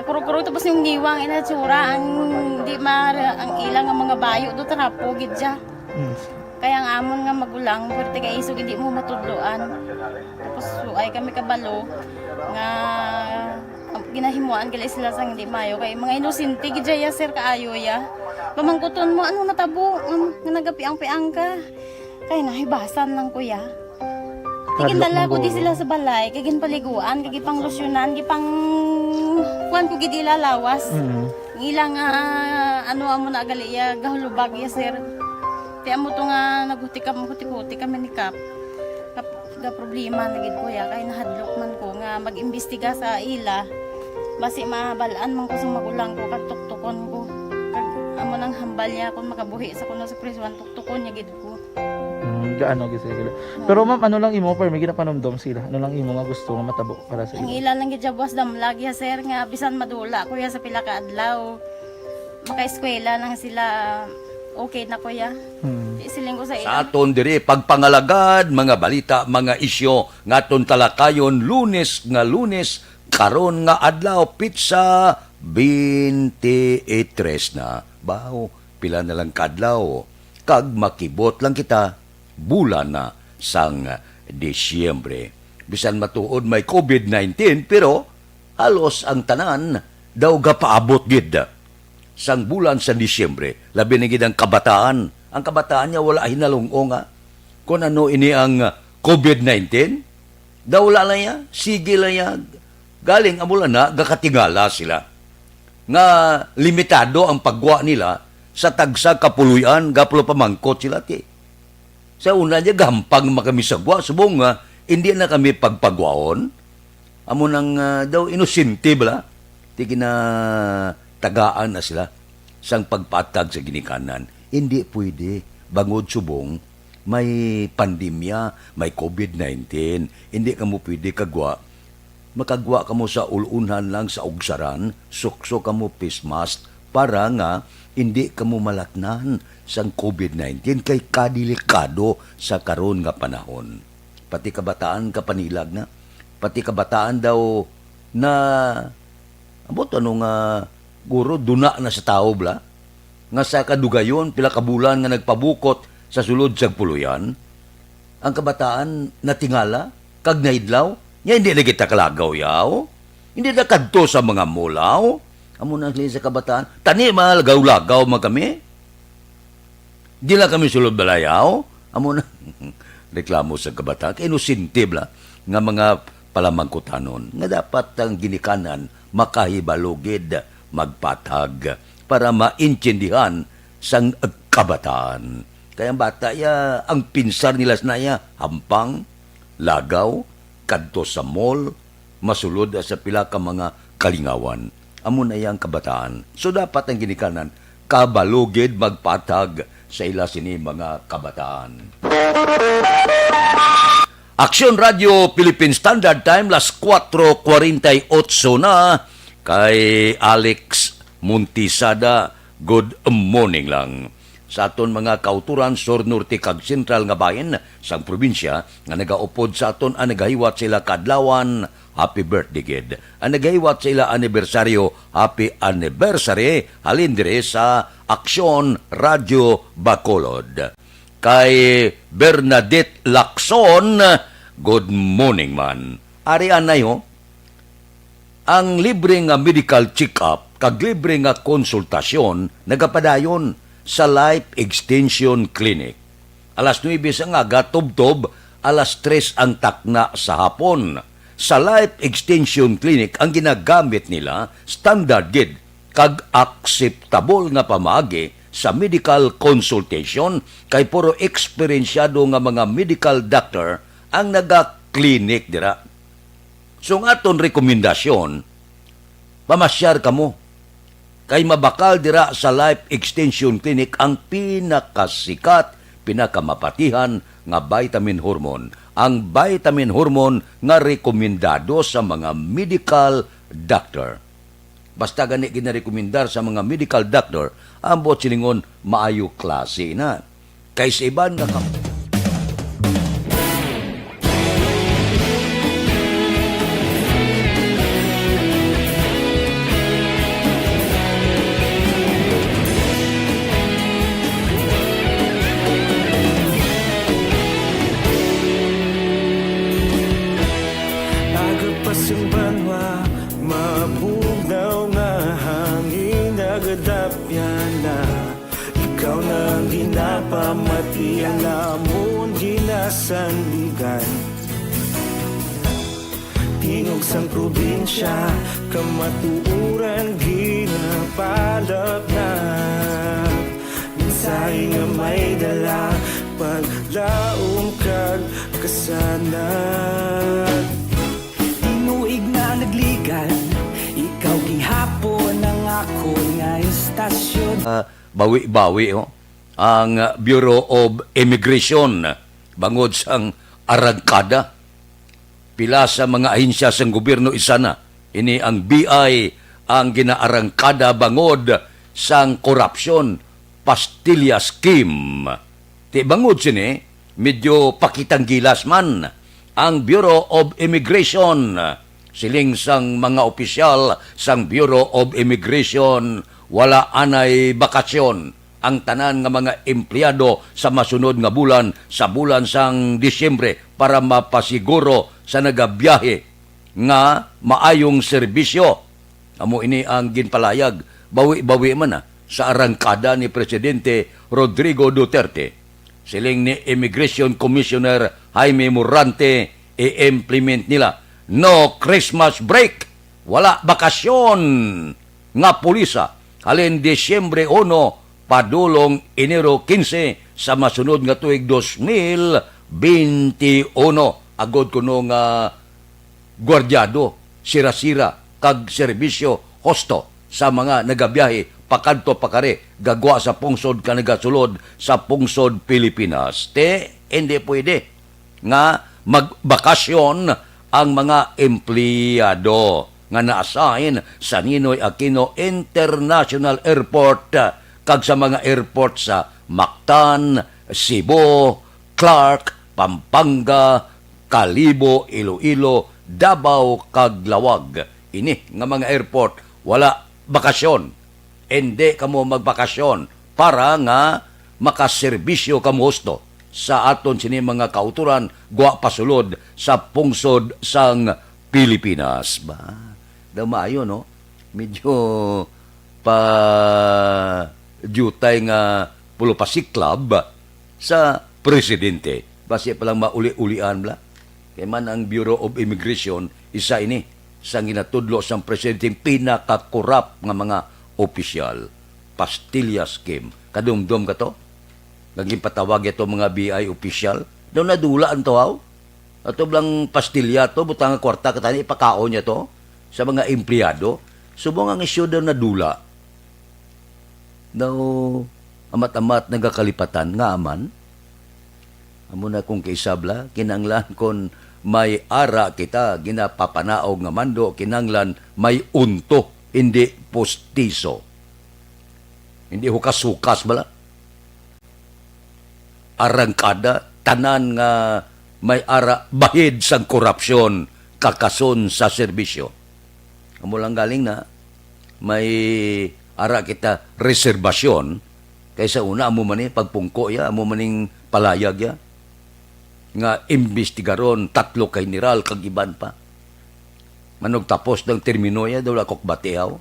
Kakurog-kurog, tapos yung niwang inatsura, ang di ma-, ang ilang nga mga bayo do, trapo gid siya. Mm. Kaya ang amon nga magulang, pwerte kay isog, hindi mo matudloan. Tapos, suay kami kabalo nga ginahimuan gali sila sang hindi maayo. Kay mga inosente gid siya, sir, kaayo ya. Pamangkuton mo, ano natabo? Um, nga nagapiang-piang ka. Kay nahibasan lang, kuya. Ginhadlok man guro. Ginpaligo ko di sila sa balay, kay ginpaliguan, kay gipanglusyonan, gipang-, kuwan ko gid ila lawas. Mm. Ang ila nga, ano, amo na gali iya, gahulubag iya, sir. Ti amo to nga naghutik kam-, hutik-hutik kami ni Kap. Kap-, ga problema na gid ko ya, kay nahadlok man ko nga mag-imbestiga sa ila. Basi mabal-an man ko sa magulang ko, kag tuktukon ko. Kag amo nang hambal niya kung makabuhi sa kuno sa prisuan, tuktukon niya gid ko. Mm, gaano gid sila. Oo. Pero ma'am, ano lang imo, permi ginapanumdom sila? Ano lang imo nga gusto nga matabo para sa ila? Ang ila lang gid siya buwas damlag ya, sir, nga bisan madula ko ya sa pila ka adlaw, makaeskwela lang sila, okay na ko ya. Hmm. Di siling ko sa ila. Sa aton diri, pagpangalagad, mga balita, mga isyu, nga aton talakayon, Lunes nga Lunes, karon nga adlaw, pitsa twenty-three na. Baw, pila na lang ka adlaw, kag makibot lang kita, bulan na sang Disyembre. Bisan matuod may covid nineteen, pero halos ang tanan daw gapaabot gid sang bulan sa Disyembre, labi na gid ang kabataan. Ang kabataan niya wala hinalung-o nga kung ano ini ang covid nineteen. Daw wala lang niya, sige lang niya. Galing amo lang na, gakatingala sila nga limitado ang paggwa nila sa tagsa ka puloy-an, gapulo pamangkot sila ti. Sa una niya, gahampang man kami sa gwa, subong nga, hindi na kami pagpagwaon. Amo nang, ah, daw inosente bala, ti ginatagaan na sila sang pagpatag sa ginikanan. Hindi pwede, bangod subong may pandemya, may covid nineteen. Hindi kamo pwede kagwa. Makagwa kamo sa ulunhan lang sa ugsaran, sukso kamo face mask para nga hindi kamo malatnan sang covid nineteen kay kadelikado sa karon nga panahon. Pati kabataan kapanilag na. Pati kabataan daw na, ambot ano nga, guro, duna na sa tawo, bla? Nga sa kadugayon, pila ka bulan nga nagpabukot sa sulod sang puloy-an, ang kabataan natingala kag naidlaw, nya hindi na kita kalagaw, yaw. Hindi na kadto sa mga mall, yaw. Amo na siling sa kabataan, "Tani, malagaw-lagaw man kami. Di lang kami sulod balay, yaw." Amo na reklamo sa kabataan. Kay inosente bala nga mga palamangkutanon nga dapat ang ginikanan makahibalo gid magpatag para maintindihan sang kabataan. Kay ang bata, ya, ang pinsar nila sa naya, hampang, lagaw, kadto sa mall, masulod sa pila ka mga kalingawan. Amo na iya ang kabataan. So, dapat ang ginikanan, kabalo gid magpatag sa ila sini mga kabataan. Aksyon Radio Philippine Standard Time, las kuwatro kwarenta y otso na. Kay Alex Montisada, good morning lang. Sa aton mga kauturan, sur, norte, kag sentral nga bahin sang probinsya nga nagaupod sa aton, ang nagahiwat sa ila kaadlawan, happy birthday gid. Ang nagahiwat sa ila anibersaryo, happy anniversary, halin diri sa Aksyon Radio Bacolod. Kay Bernadette Lacson, good morning man. Ari anay, ho. Ang libre nga medical check-up kag libre nga konsultasyon nagapadayon sa Life Extension Clinic. Alas nuebe sang aga tubtob alas tres ang takna sa hapon. Sa Life Extension Clinic, ang ginagamit nila standard gid kag akseptable nga pamaagi sa medical consultation, kay puro eksperensyado nga mga medical doctor ang naga-clinic dira. So, ang aton rekomendasyon, pamasyar kamo. Kay mabakal dira sa Life Extension Clinic ang pinakasikat, pinakamapatihan nga vitamin hormone, ang vitamin hormone nga rekomendado sa mga medical doctor. Basta gani ginarekomendar sa mga medical doctor, ang buot silingon, maayo klase na. Kay sa iban nga kam- Aga pa sing banwa, mabugnaw nga hangin nagadapyan na. Ikaw na ang ginapamati, ang amon ginasandigan. Tingog sang probinsya, kamatuoran ginapalapnap. Mensahe nga may dala, paglaom kag kasanag. Tinuig na nagligan, ikaw gihapon ang akon nga istasyon. Ah, bawi-bawi, oh, ang Bureau of Immigration bangod sang arangkada. Pila sa mga ahensya sang gobyerno, isa na ini ang B I ang ginaarangkada bangod sang korupsyon, pastilya scheme. Ti bangod sini, medyo pakitang gilas man ang Bureau of Immigration. Siling sang mga opisyal sang Bureau of Immigration, wala anay bakasyon ang tanan nga mga empleyado sa masunod nga bulan, sa bulan sang Disyembre, para mapasiguro sa nagabiyahe nga maayong serbisyo. Amo ini ang ginpalayag, bawi-bawi man na, sa arangkada ni Presidente Rodrigo Duterte. Siling ni Immigration Commissioner Jaime Morante, i-implement nila, "No Christmas break, wala bakasyon nga pulisa halin Disyembre uno padulong Enero quince sa masunod nga tuig dos mil benti uno." Agod kuno nga gwardyado, sira-sira, kag serbisyo husto sa mga nagabiyahe pakadto pakari gagwa sa pungsod kag nagasulod sa pungsod Pilipinas. Ti, hindi pwede nga magbakasyon ang mga empleyado nga na-assign sa Ninoy Aquino International Airport kag sa mga airport sa Mactan, Cebu, Clark, Pampanga, Kalibo, Iloilo, Davao, kag Laoag. Ini nga mga airport, wala bakasyon. Indi kamo magbakasyon para nga makaserbisyo kamo husto sa aton sini mga kautoran gwa pasulod sa pungsod sang Pilipinas. Ba, daw maayo, no? Medyo pa diutay nga pulupasiklab sa presidente. Basi pa lang mauli-ulian bala. Kay man ang Bureau of Immigration, isa ini sa ginatudlo sang presidente pinakakorap nga mga opisyal. Pastilya scheme. Kadumdom ka to? Nga ginpatawag ito mga B I opisyal? Daw nadula ang tawaw? Ato blang pastilya to, butang nga kwarta, katani ipakaon niya to sa mga empleyado. Subong ang isyu daw nadula. Daw amat-amat nagakalipatan nga aman. Amo na kung kaisabla, kinanglan kon may ara kita ginapapanaog nga mando, kinanglan may unto, hindi postiso. Hindi hukas-hukas bala. Arangkada, tanan nga may ara bahid sang korupsyon, kakason sa serbisyo. Amo lang galing na, may ara kita reserbasyon, kaysa una, amo man ni pagpungko ya, amo man ning palayag ya, nga imbestigaron tatlo ka general kag iban pa. Manugtapos ng termino ya, daw wala ko kabatihaw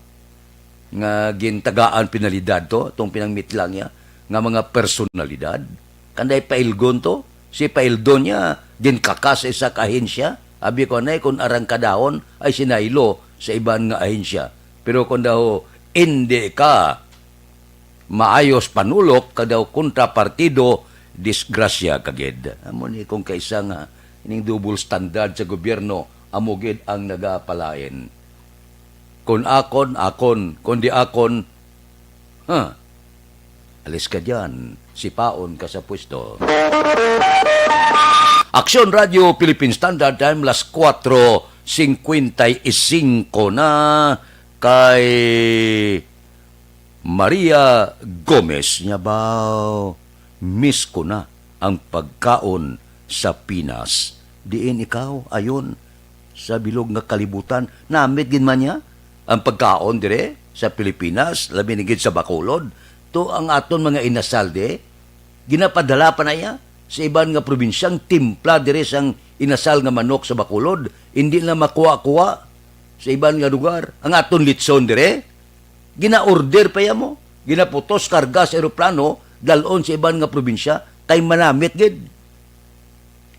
nga gintagaan penalidad to, tong pinangmitlang ya, nga mga personalidad. Kanday pailgon to, si paildon niya, ginkakas sa isa ka ahensya. Abi ko anay, kung arangkadahon ay sinaylo sa iban nga ahensya. Pero kung daw, hindi ka maayos panulok, kag daw kontrapartido, disgrasya ka gid. Amo ni kung kaisa nga ining double standard sa gobyerno, amo gid ang nagapalain. Kon akon, akon. Kon di akon, ha? Alis ka diyan. Sipaon ka sa pwesto. Aksyon Radio Philippine Standard Time, las kuwatro singkwenta y singko na kay Maria Gomez. Nya ba, miss ko na ang pagkaon sa Pinas. Diin ikaw, ayon, sa bilog nga kalibutan? Namit gid man niya ang pagkaon dire sa Pilipinas, labi na gid sa Bacolod. To ang aton mga inasal di, ginapadala pa na iya sa iban nga probinsyang timpla dire sang inasal nga manok sa Bacolod, hindi na makuha-kuha sa iban nga lugar. Ang aton litson dire, gina-order pa iya mo, ginaputos karga sa eroplano, dalon sa iban nga probinsya, kay manamit gid.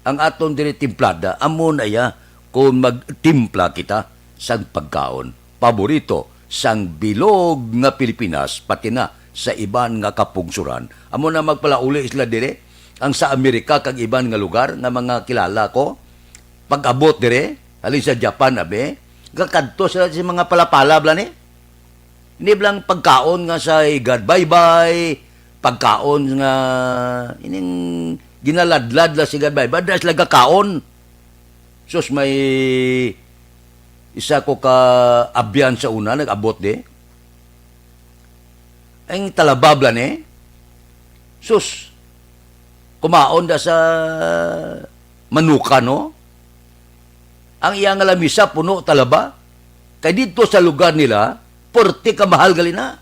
Ang aton diri timplada, amo na iya, kung magtimpla kita sang pagkaon paborito sang bilog nga Pilipinas, pati na sa iban nga kapungsuran. Amo na magpalauli sila diri, ang sa Amerika kag iban nga lugar nga mga kilala ko, pag-abot diri, halin sa Japan, abi, gakadto sila sa mga palapala, bala ni. Hindi lang pagkaon nga sa higad baybay, pagkaon nga ining ginaladlad la sa higad baybay, da sila gakaon. Sus, may isa ko ka abyan sa una, nag-abot di. Ang talaba bala ni, sus, kumaon da sa manukan, no? Ang iya nga lamisa puno talaba. Kay didto sa lugar nila, porte ka mahal gali na.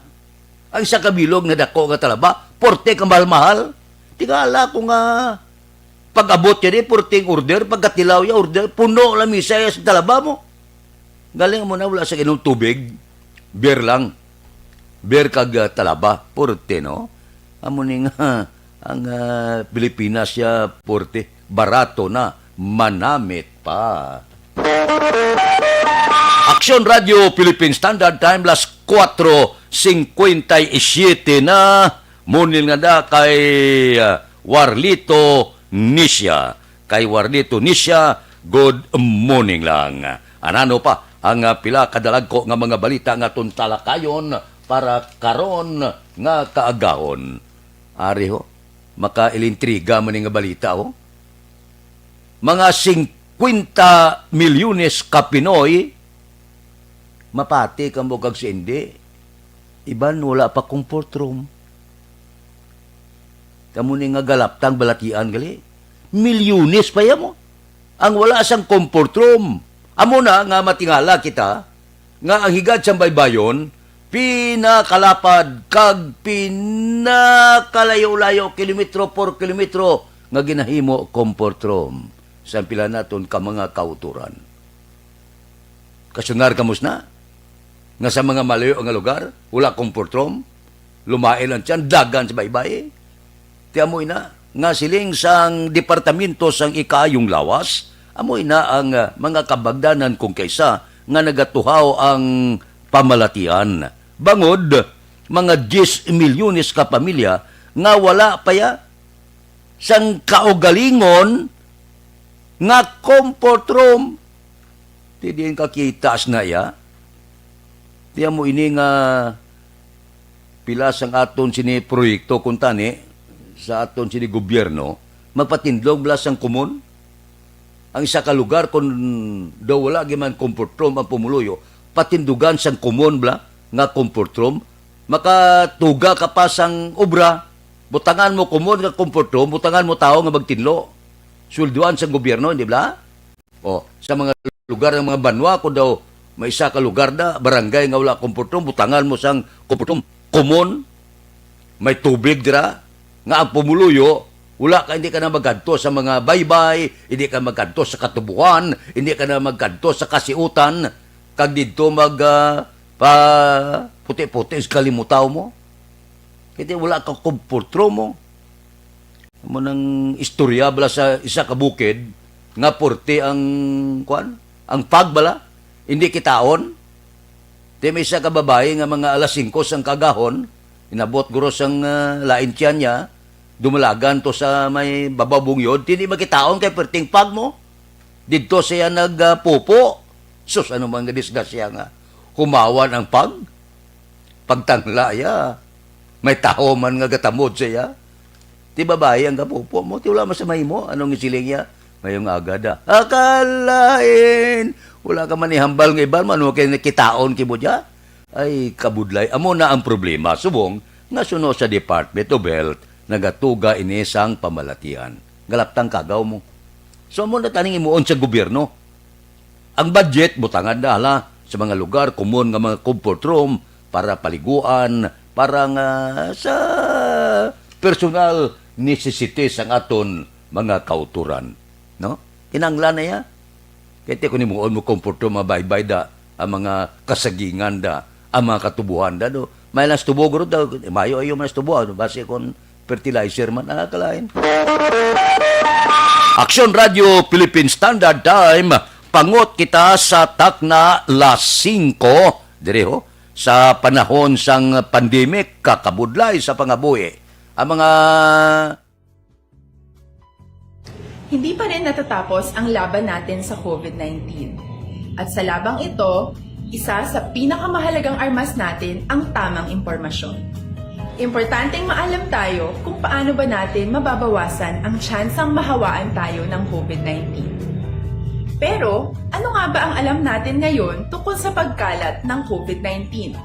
Ang isa ka bilog nga dako nga talaba, porte ka mahal-mahal. Tingala ko nga pag-abot niya di, porte ang order, pagkatilaw niya order, puno lamisa niya sa talaba mo. Galing mo na, wala sa inom tubig, beer lang. Beer kag, ah, talaba, porte, no? Amo ni nga, ang, ah, Pilipinas siya, porte, barato na, manamit pa. Aksyon Radio Philippine Standard Time, las kuwatro singkwenta y siyete na, munil nga da kay, ah, Warlito Nisha. Kay Warlito Nisha, good morning lang. Anano pa ang, ah, pila kadalagko nga mga balita nga aton talakayon para karon nga kaagahon? Ari ho, makailintriga man ni nga balita, ho. Mga singkwenta milyones ka Pinoy, mapati kamo kag si Indi, iban wala pa comfort room. Kamo ni nga galaptang balatian gali. Milyones pa ya mo ang wala sang comfort room. Amo na nga matingala kita nga ang higad sang baybayon pinakalapad kag pinakalayo-layo, kilometro por kilometro, nga ginahimo comfort room sa pila naton ka mga kautoran. Kasunar kamo sina nga sa mga malayo nga lugar, wala comfort room, lumain lang siya, dagan sa baybay. Ti amo ina nga siling sang Departamento sang Ikaayong Lawas, amo ina ang, ah, mga kabagdanan kung kaisa nga nagatuhaw ang pamalatian. Bangod, mga diyes milyones ka pamilya nga wala pa ya sang kaugalingon nga comfort room. Ti diin kakita na iya? Ti amo ini nga pila sang aton sini proyekto, kuntani, sa aton sini gobyerno, magpatindog bala sang komon. Ang isa ka lugar, kung daw wala gyud man comfort room ang pumuluyo, patindugan sang komon bala nga comfort room. Makatuga ka pa sang obra, butangan mo komon nga comfort room, butangan mo tawo nga magtinlo. Swelduhan sang gobyerno, hindi bala? O, sa mga lugar, ng mga banwa, kung daw may isa ka lugar na, barangay nga wala comfort room, butangan mo sang comfort room. Komon, may tubig dira, nga ang pumuluyo, wala ka, hindi ka na magkadto sa mga baybay, hindi ka magkadto sa katubuhan, hindi ka na magkadto sa kasiutan, kag didto mag, ah, pa puti-puti sa kalimutaw mo. Kaya wala ka comfort room mo. Amo nang istorya bala sa isa ka bukid nga porte ang, kuan, ang fog bala, hindi kitaon. Ti may isa ka babayi nga mga alas singko sang kagahon, inabot guro sang, ah, lain tiyan niya, dumalagan to sa may babaw bungayod, ti hindi makitaon kay perting fog mo. Didto siya nagpupo. Sus, ano man nga disgrasya nga humawan ang fog. Pagtangla iya, may tawo man nga gatamod sa iya. Ti babayi ang gapupo mo, ti wala man sa mahimo. Anong isiling iya? Mayong aga da. Akalain! Wala ka man ihambal nga iban, ano kay nakitaon kimo diya? Ay, kabudlay. Amo na ang problema. Subong, nga suno sa Department of Health, nagatuga ini sang pamalatian. Galaptang kagaw mo. So, amo na taning imuon sa gobyerno. Ang budget, butangan na, hala, sa mga lugar, common nga mga comfort room para paliguan, para nga sa personal necessities ang aton mga kauturan. No? Kinahanglan na ya. Kaya ti kung himuon mo comfort room, mabaybay da, ang mga kasagingan da, ang mga katubuhan da, no? May lang stubo, guro daw, mayo ayo man stubo, ano, basi kung fertilizer man, ah, kalain. Aksyon Radio Philippine Standard Time, Pangot kita sa takna las singko, diri ho, sa panahon sang pandemic, kakabudlay sa pangabuhi. Ang mga Hindi pa rin natatapos ang laban natin sa covid nineteen. At sa labang ito, isa sa pinakamahalagang armas natin ang tamang impormasyon. Importanteng maalam tayo kung paano ba natin mababawasan ang tsansang mahawaan tayo ng covid nineteen. Pero, ano nga ba ang alam natin ngayon tungkol sa pagkalat ng covid nineteen?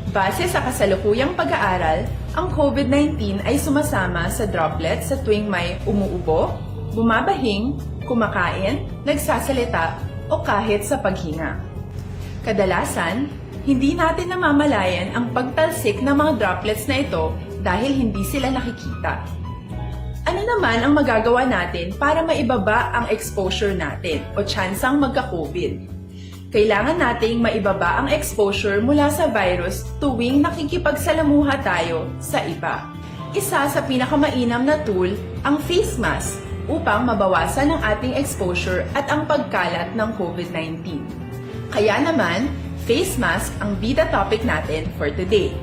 Base sa kasalukuyang pag-aaral, ang covid nineteen ay sumasama sa droplets sa tuwing may umuubo, bumabahing, kumakain, nagsasalita, o kahit sa paghinga. Kadalasan, hindi natin namamalayan ang pagtalsik ng mga droplets na ito dahil hindi sila nakikita. Ano naman ang magagawa natin para maibaba ang exposure natin o tsansang magka-covid? Kailangan nating maibaba ang exposure mula sa virus tuwing nakikipagsalamuha tayo sa iba. Isa sa pinakamainam na tool ang face mask upang mabawasan ang ating exposure at ang pagkalat ng covid nineteen. Kaya naman, face mask ang bida topic natin for today.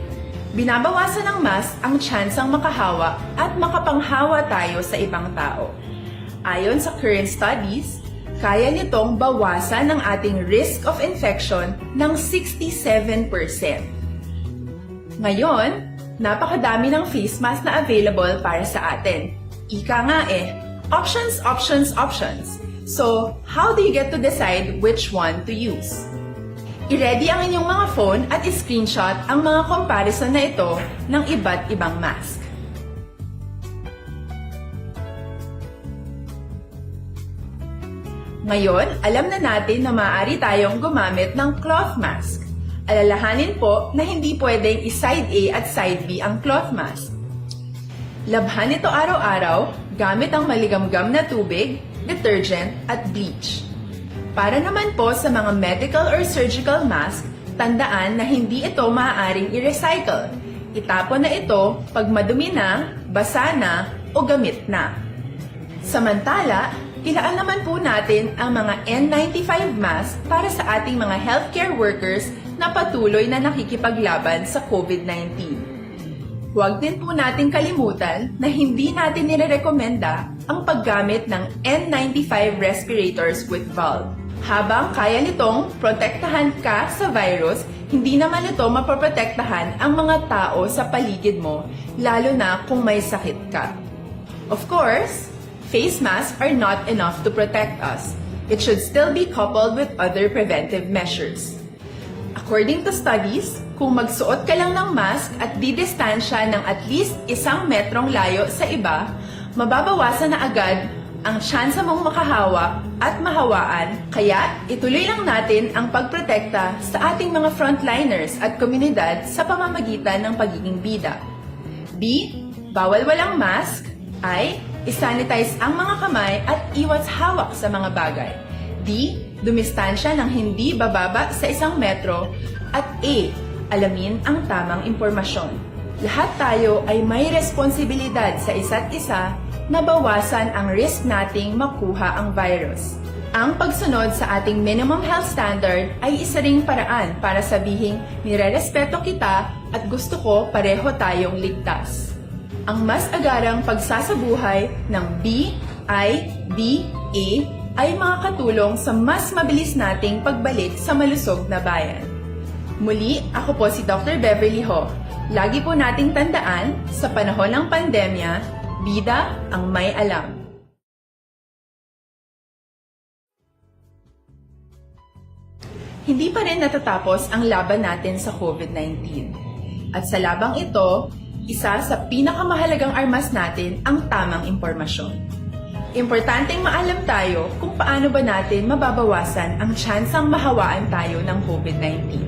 Binabawasan ng mask ang tsansang makahawa at makapanghawa tayo sa ibang tao. Ayon sa current studies, kaya nitong bawasan ang ating risk of infection ng sixty-seven percent. Ngayon, napakadami ng face mask na available para sa atin. Ika nga eh, options, options, options. So, how do you get to decide which one to use? I-ready ang inyong mga phone at i-screenshot ang mga comparison na ito ng iba't ibang mask. Ngayon, alam na natin na maaari tayong gumamit ng cloth mask. Alalahanin po na hindi pwedeng i-side A at side B ang cloth mask. Labhan ito araw-araw gamit ang maligamgam na tubig, detergent, at bleach. Para naman po sa mga medical or surgical mask, tandaan na hindi ito maaaring i-recycle. Itapon na ito pag madumi na, basa na, o gamit na. Samantala, ilaan naman po natin ang mga N ninety-five mask para sa ating mga healthcare workers na patuloy na nakikipaglaban sa covid nineteen. Huwag din po nating kalimutan na hindi natin nirerekomenda ang paggamit ng N ninety-five respirators with valve. Habang kaya nitong protektahan ka sa virus, hindi naman ito mapoprotektahan ang mga tao sa paligid mo, lalo na kung may sakit ka. Of course, face masks are not enough to protect us. It should still be coupled with other preventive measures. According to studies, kung magsuot ka lang ng mask at didistansya ng at least isang metrong layo sa iba, mababawasan na agad ang tsansa mong makahawa at mahawaan. Kaya, ituloy lang natin ang pagprotekta sa ating mga frontliners at komunidad sa pamamagitan ng pagiging bida. B, bawal walang mask. I, isanitize ang mga kamay at iwas hawak sa mga bagay. D, dumistansya ng hindi bababa sa isang metro. At E, alamin ang tamang impormasyon. Lahat tayo ay may responsibilidad sa isa't isa na bawasan ang risk nating makuha ang virus. Ang pagsunod sa ating minimum health standard ay isa ring paraan para sabihing nirerespeto kita at gusto ko pareho tayong ligtas. Ang mas agarang pagsasabuhay ng B I D A ay makakatulong sa mas mabilis nating pagbalik sa malusog na bayan. Muli, ako po si Doctor Beverly Ho. Lagi po nating tandaan, sa panahon ng pandemya, bida ang may alam. Hindi pa rin natatapos ang laban natin sa covid nineteen. At sa labang ito, isa sa pinakamahalagang armas natin ang tamang impormasyon. Importanteng maalam tayo kung paano ba natin mababawasan ang tsansang mahawaan tayo ng covid nineteen.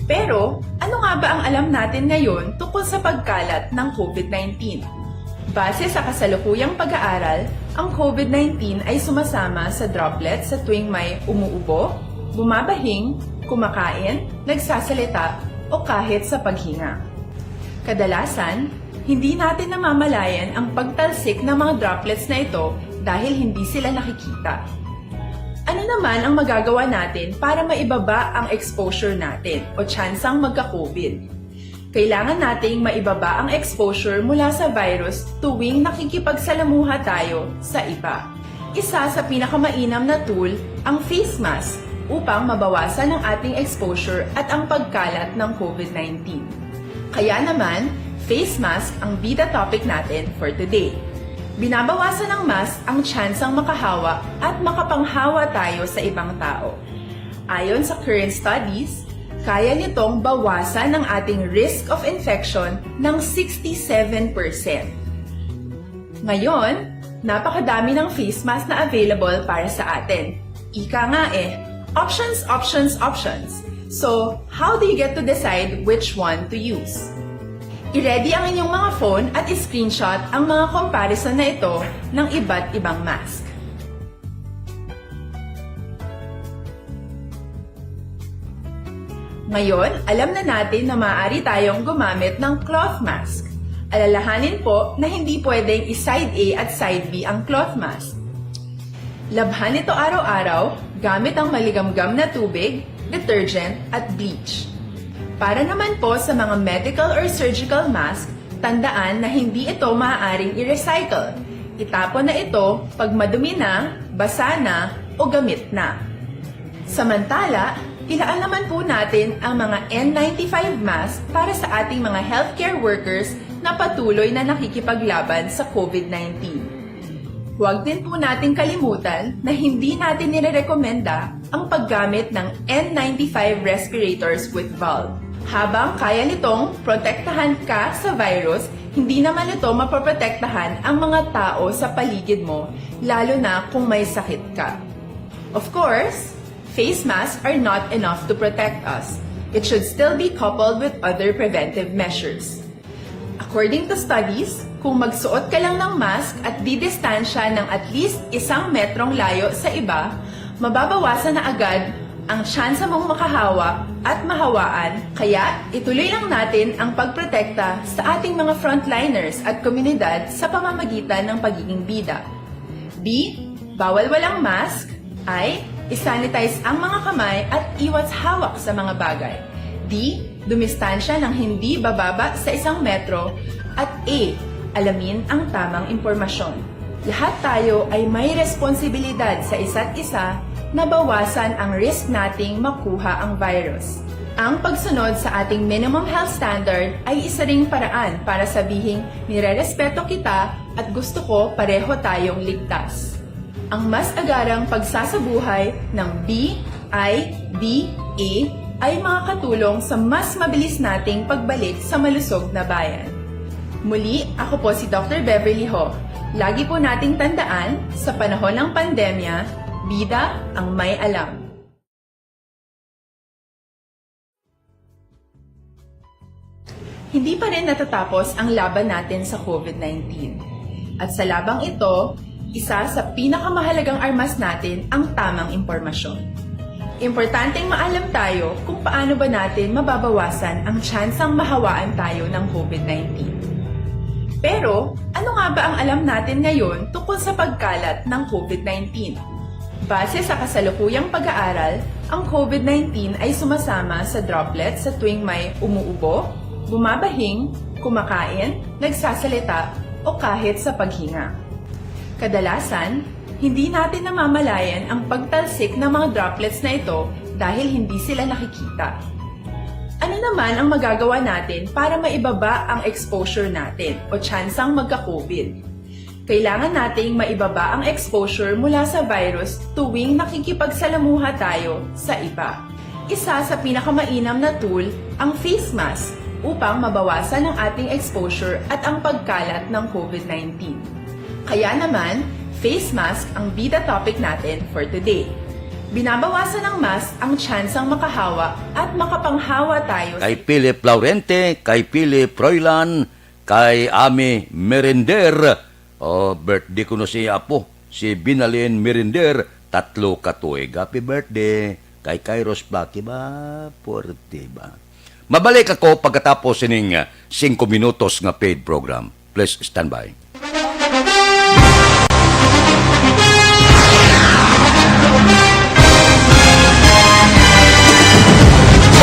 Pero, ano nga ba ang alam natin ngayon tungkol sa pagkalat ng covid nineteen? Base sa kasalukuyang pag-aaral, ang covid nineteen ay sumasama sa droplet sa tuwing may umuubo, bumabahing, kumakain, nagsasalita, o kahit sa paghinga. Kadalasan, hindi natin namamalayan ang pagtalsik ng mga droplets na ito dahil hindi sila nakikita. Ano Naman ang magagawa natin para maibaba ang exposure natin o tsansang magka-COVID? Kailangan nating maibaba ang exposure mula sa virus tuwing nakikipagsalamuha tayo sa iba. Isa sa pinakamainam na tool ang face mask upang mabawasan ang ating exposure at ang pagkalat ng COVID nineteen. Kaya naman, face mask ang bida topic natin for today. Binabawasan ng mask ang tsansang makahawa at makapanghawa tayo sa ibang tao. Ayon sa current studies, kaya nitong bawasan ang ating risk of infection ng sixty-seven percent. Ngayon, napakadami ng face mask na available para sa atin. Ika nga eh, options, options, options. So, how do you get to decide which one to use? I-ready ang inyong mga phone at i-screenshot ang mga comparison na ito ng iba't ibang mask. Ngayon, alam na natin na maaari tayong gumamit ng cloth mask. Alalahanin po na hindi pwedeng i-side A at side B ang cloth mask. Labhan ito araw-araw gamit ang maligamgam na tubig, detergent, at bleach. Para naman po sa mga medical or surgical mask, tandaan na hindi ito maaaring i-recycle. Itapon na ito pag madumi na, basa na, o gamit na. Samantala, ilaan naman po natin ang mga N ninety-five mask para sa ating mga healthcare workers na patuloy na nakikipaglaban sa COVID nineteen. Huwag din po nating kalimutan na hindi natin nirerekomenda ang paggamit ng N ninety-five respirators with valve. Habang kaya nitong protektahan ka sa virus, hindi naman ito mapoprotektahan ang mga tao sa paligid mo, lalo na kung may sakit ka. Of course, face masks are not enough to protect us. It should still be coupled with other preventive measures. According to studies, kung magsuot ka lang ng mask at didistansya ng at least isang metrong layo sa iba, mababawasan na agad ang tsansa mong makahawa at mahawaan. Kaya ituloy lang natin ang pagprotekta sa ating mga frontliners at komunidad sa pamamagitan ng pagiging bida. B, bawal walang mask. I, i-sanitize ang mga kamay at iwas hawak sa mga bagay. D, dumistansya ng hindi bababa sa isang metro. At E, alamin ang tamang impormasyon. Lahat tayo ay may responsibilidad sa isa't isa na bawasan ang risk nating makuha ang virus. Ang pagsunod sa ating minimum health standard ay isa ring paraan para sabihing nirerespeto kita at gusto ko pareho tayong ligtas. Ang mas agarang pagsasabuhay ng B I D A ay makakatulong sa mas mabilis nating pagbalik sa malusog na bayan. Muli, ako po si Doctor Beverly Ho. Lagi po nating tandaan, sa panahon ng pandemya, bida ang may alam. Hindi pa rin natatapos ang laban natin sa COVID nineteen. At sa labang ito, isa sa pinakamahalagang armas natin ang tamang impormasyon. Importanteng maalam tayo kung paano ba natin mababawasan ang tsansang mahawaan tayo ng COVID nineteen. Pero, ano nga ba ang alam natin ngayon tungkol sa pagkalat ng COVID nineteen? Base sa kasalukuyang pag-aaral, ang COVID nineteen ay sumasama sa droplets sa tuwing may umuubo, bumabahing, kumakain, nagsasalita, o kahit sa paghinga. Kadalasan, hindi natin namamalayan ang pagtalsik ng mga droplets na ito dahil hindi sila nakikita. Ano naman ang magagawa natin para maibaba ang exposure natin o tsansang magka-COVID? Kailangan nating maibaba ang exposure mula sa virus tuwing nakikipagsalamuha tayo sa iba. Isa sa pinakamainam na tool ang face mask upang mabawasan ang ating exposure at ang pagkalat ng COVID nineteen. Kaya naman, face mask ang bida topic natin for today. Binabawasan ng mask ang tsansang makahawa at makapanghawa tayo sa Kay Philip Laurente, kay Philip Roylan, kay Ami Merender. Oh, birthday ko no si apo, si Binalin Merender, tatlo ka tuig. Happy birthday kay Kairos Blackie ba? Forty ba? Mabalik ako pagkatapos sining, ah, singko minutos nga paid program. Please stand by.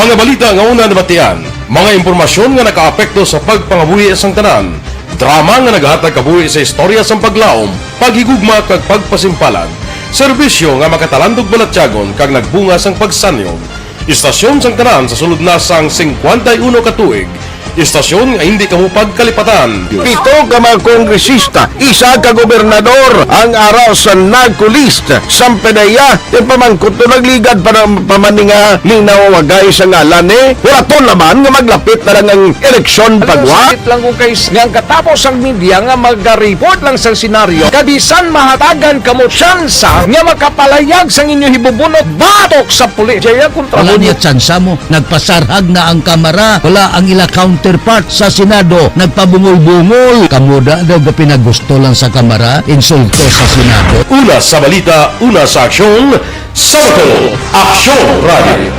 Mga balita nga una nabatian, mga impormasyon nga nakaapekto sa pagpangabuhi sang tanan, drama nga naghatag kabuhi sa istorya sang paglaom, paghigugma kag pagpasimpalan, serbisyo nga makatalandog balatyagon kag nagbunga sang pagsanyog. Istasyon sang tanan sa sulod na sang singkwenta y uno ka tuig, istasyon nga hindi kamo pagkalipatan. Pito ka mga kongresista, isa ka gobernador ang ara sa NARCO list. Sampanaya, ipamangkot to nagligad pa na, pa man ni nga ninawagay sa ngalan ni, wala to laman nga maglapit na lang ang eleksyon. Alam mo, pagwa. Sakit lang kung kay s-, nga ang katapos ang media nga magaripot lang sa senaryo, kabisan mahatagan kamo tsansa nga makapalayag sang inyo hibubunot batok sa pulis. Jaya kontra. Wala mo niya tsansa mo. Nagpasarhag na ang Kamara. Wala ang ila counterpart sa Senado. Nagpabungol-bungol. Kamo da daw ga pinagusto lang sa Kamara, insulto sa Senado. Una sa balita, una sa aksyon, sa Bacolod, Aksyon Radio.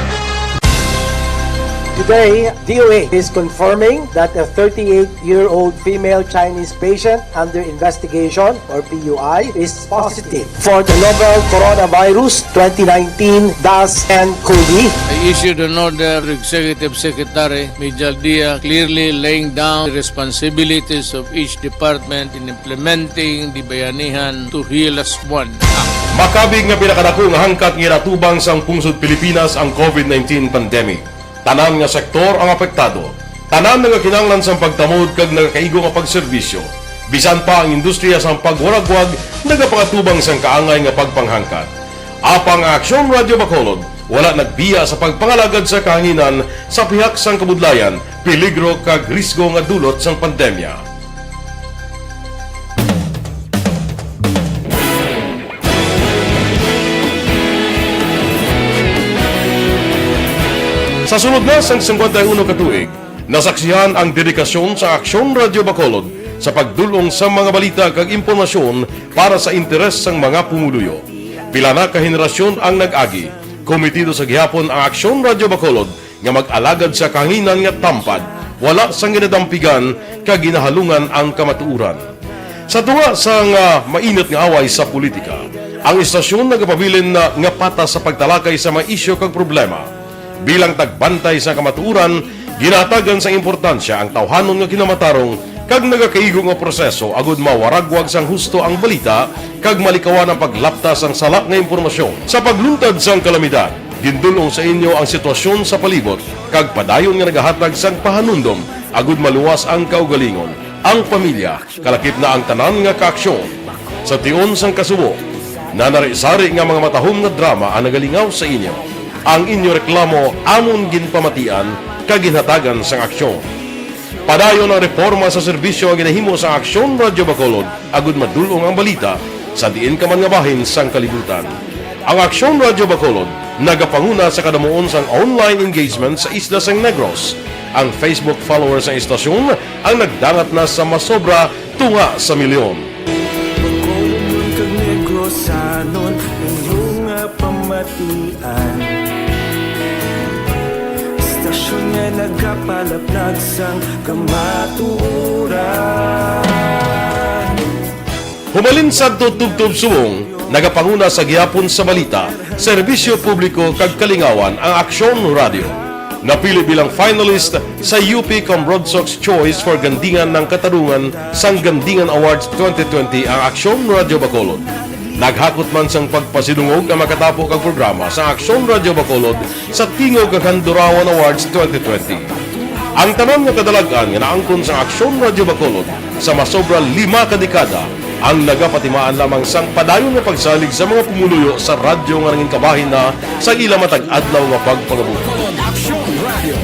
Today, D O A is confirming that a thirty-eight-year-old female Chinese patient under investigation, or P U I, is positive for the novel coronavirus twenty nineteen dash N COVID. I issued an order to Executive Secretary Mijal Dia, clearly laying down the responsibilities of each department in implementing the Bayanihan to Heal Us One Act. Makabig nga pinakadako nga hangkat nga ginatubang sang pungsod Pilipinas ang COVID nineteen pandemic. Tanan nga sektor ang apektado. Tanan nagakinahanglan sang pagtamod kag nagakaigo nga pagserbisyo. Bisan pa ang industriya sang pagwaragwag nagapangatubang sang kaangay nga pagpanghangkat. Apang ang Aksyon Radio Bacolod wala nagbiya sa pagpangalagad sa kahanginan sa pihak sang kabudlayan, peligro kag risgo nga dulot sang pandemya. Sa sulod na sang singkwenta y uno ka tuig, nasaksihan ang dedikasyon sa Aksyon Radio Bacolod sa pagdul-ong sa mga balita kag impormasyon para sa interes sang mga pumuluyo. Pila na ka henerasyon ang nag-agi, komitido sa gihapon ang Aksyon Radio Bacolod nga mag-alagad sa kahanginan nga tampad, wala sang ginadampigan kag ginahalungan ang kamatuoran. Sa tunga sang, ah, mainit nga away sa politika, ang istasyon nagapabilin na nga patas sa pagtalakay sa mga isyu kag problema. Bilang tagbantay sa kamatuoran, ginahatagan sang importansya ang tawhanon nga kinamatarong kag nagakaigo nga proseso agud mawaragwag sang husto ang balita kag malikawan ang paglapta sang sala nga impormasyon. Sa pagluntad sang kalamidad, gindul-ong sa inyo ang sitwasyon sa palibot kag padayon nga nagahatag sang pahanumdom agud maluwas ang kaugalingon, ang pamilya, kalakip na ang tanan nga kaaksyon. Sa tion sang kasubo, nanari-sari nga mga matahom nga drama ang nagalingaw sa inyo. Ang inyo reklamo amon ginpamatian kag ginhatagan sang aksyon. Padayon ang reporma sa serbisyo nga ginahimo sang Aksyon Radio Bacolod agud madul-ong ang balita sa diin ka man nga bahin sang kalibutan. Ang Aksyon Radio Bacolod nagapanguna sa kadamuon sang online engagement sa isla sang Negros. Ang Facebook followers sang istasyon ang nagdangat na sa masobra tunga sa milyon. Bacolodnon kag Negrosanon, inyo nga pamatian. Istasyon nga nagapalaplag sang kamatuoran. Humalin sadto tubtob subong, nagapanguna sa gihapon sa balita, serbisyo publiko kag kalingawan ang Aksyon Radio. Napili bilang finalist sa U P Cambrodsoc's Choice for Gandingan ng Katarungan sang Gandingan Awards twenty twenty ang Aksyon Radio Bacolod. Naghakot man sang pagpasidungog ang makatapo kag programa sa Aksyon Radio Bacolod sa Tingog kag Handurawan Awards twenty twenty. Ang tanan nga kadalag-an nga naangkon sa Aksyon Radio Bacolod sa masobra lima ka dekada ang nagapatimaan lamang sang padayon nga pagsalig sa mga pumuluyo sa radyo nga nangin kabahin na sa ila matag adlaw nga pagpangabuhi. Aksyon Radio.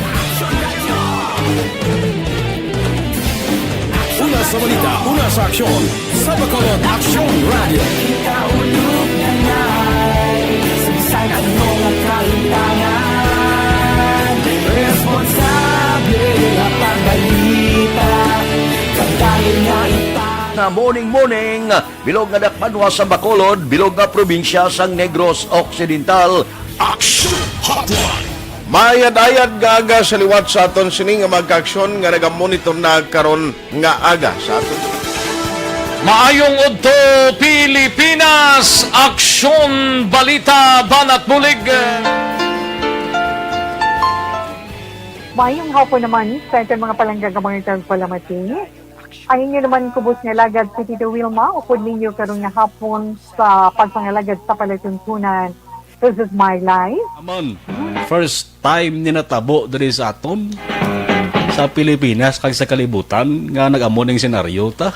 Una sa balita, una sa aksyon, sa Bacolod Aksyon Radio. Kita ulog na nai, sa bisan ano nga kalimtangan, responsable nga pagbalita, kadali nga ita- Na morning, morning, bilog nga dakbanwa sa Bacolod, bilog nga probinsya sang Negros Occidental. Action Hotline. Maayad-ayad nga aga sa liwat sa aton sini nga mga kaaksyon nga nagamonitor na karon nga aga sa aton. Maayong udto, Pilipinas! Aksyon, balita, banat bulig. Mayong hapon naman sa aton mga palangga nga mga tagpalamati. Ang inyo naman kubos nga alagad, si Tito Wilma, upod ninyo karon nga hapon sa pagpangalagad sa palatuntunan. This is my life. Aman, first time ni natabo diri sa aton, sa Pilipinas kag sa kalibutan nga nag-amo ning senaryo ta.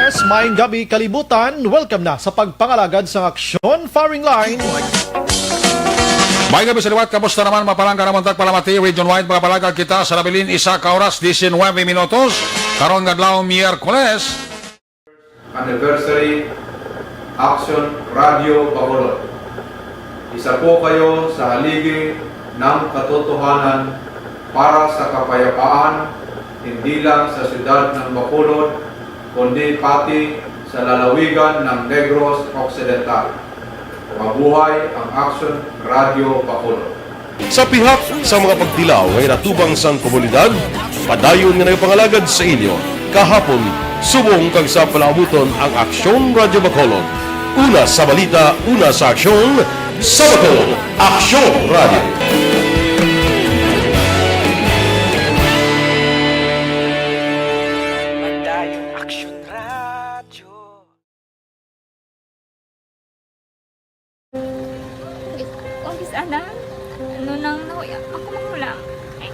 Yes, maayong gabi, kalibutan. Welcome na sa pagpangalagad sang Aksyon Firing Line. Maayong gabi sa liwat. Kamusta naman, mga palangga namon tagpalamati, region-wide, mga palangga kita sa nabilin, isa ka oras, diecinuebe minutos. Karon nga adlaw, Miyerkules. Anniversary, Action Radio Bacolod. Isa po kayo sa haligi ng katotohanan para sa kapayapaan, hindi lang sa siyudad ng Bacolod, kundi pati sa lalawigan ng Negros Occidental. Mabuhay ang Action Radio Bacolod. Sa pihak sa mga pagtilaw nga ginatubang sang komunidad, padayon nga nagapangalagad sa inyo kahapon, subong kag sa palaabuton ang Aksyon Radio Bacolod. Una sa balita, una sa aksyon, sa Bacolod, Aksyon Radio. Padayon Aksyon Radio. Umpis ana, ano nang nahuya ako manghulam. Ay,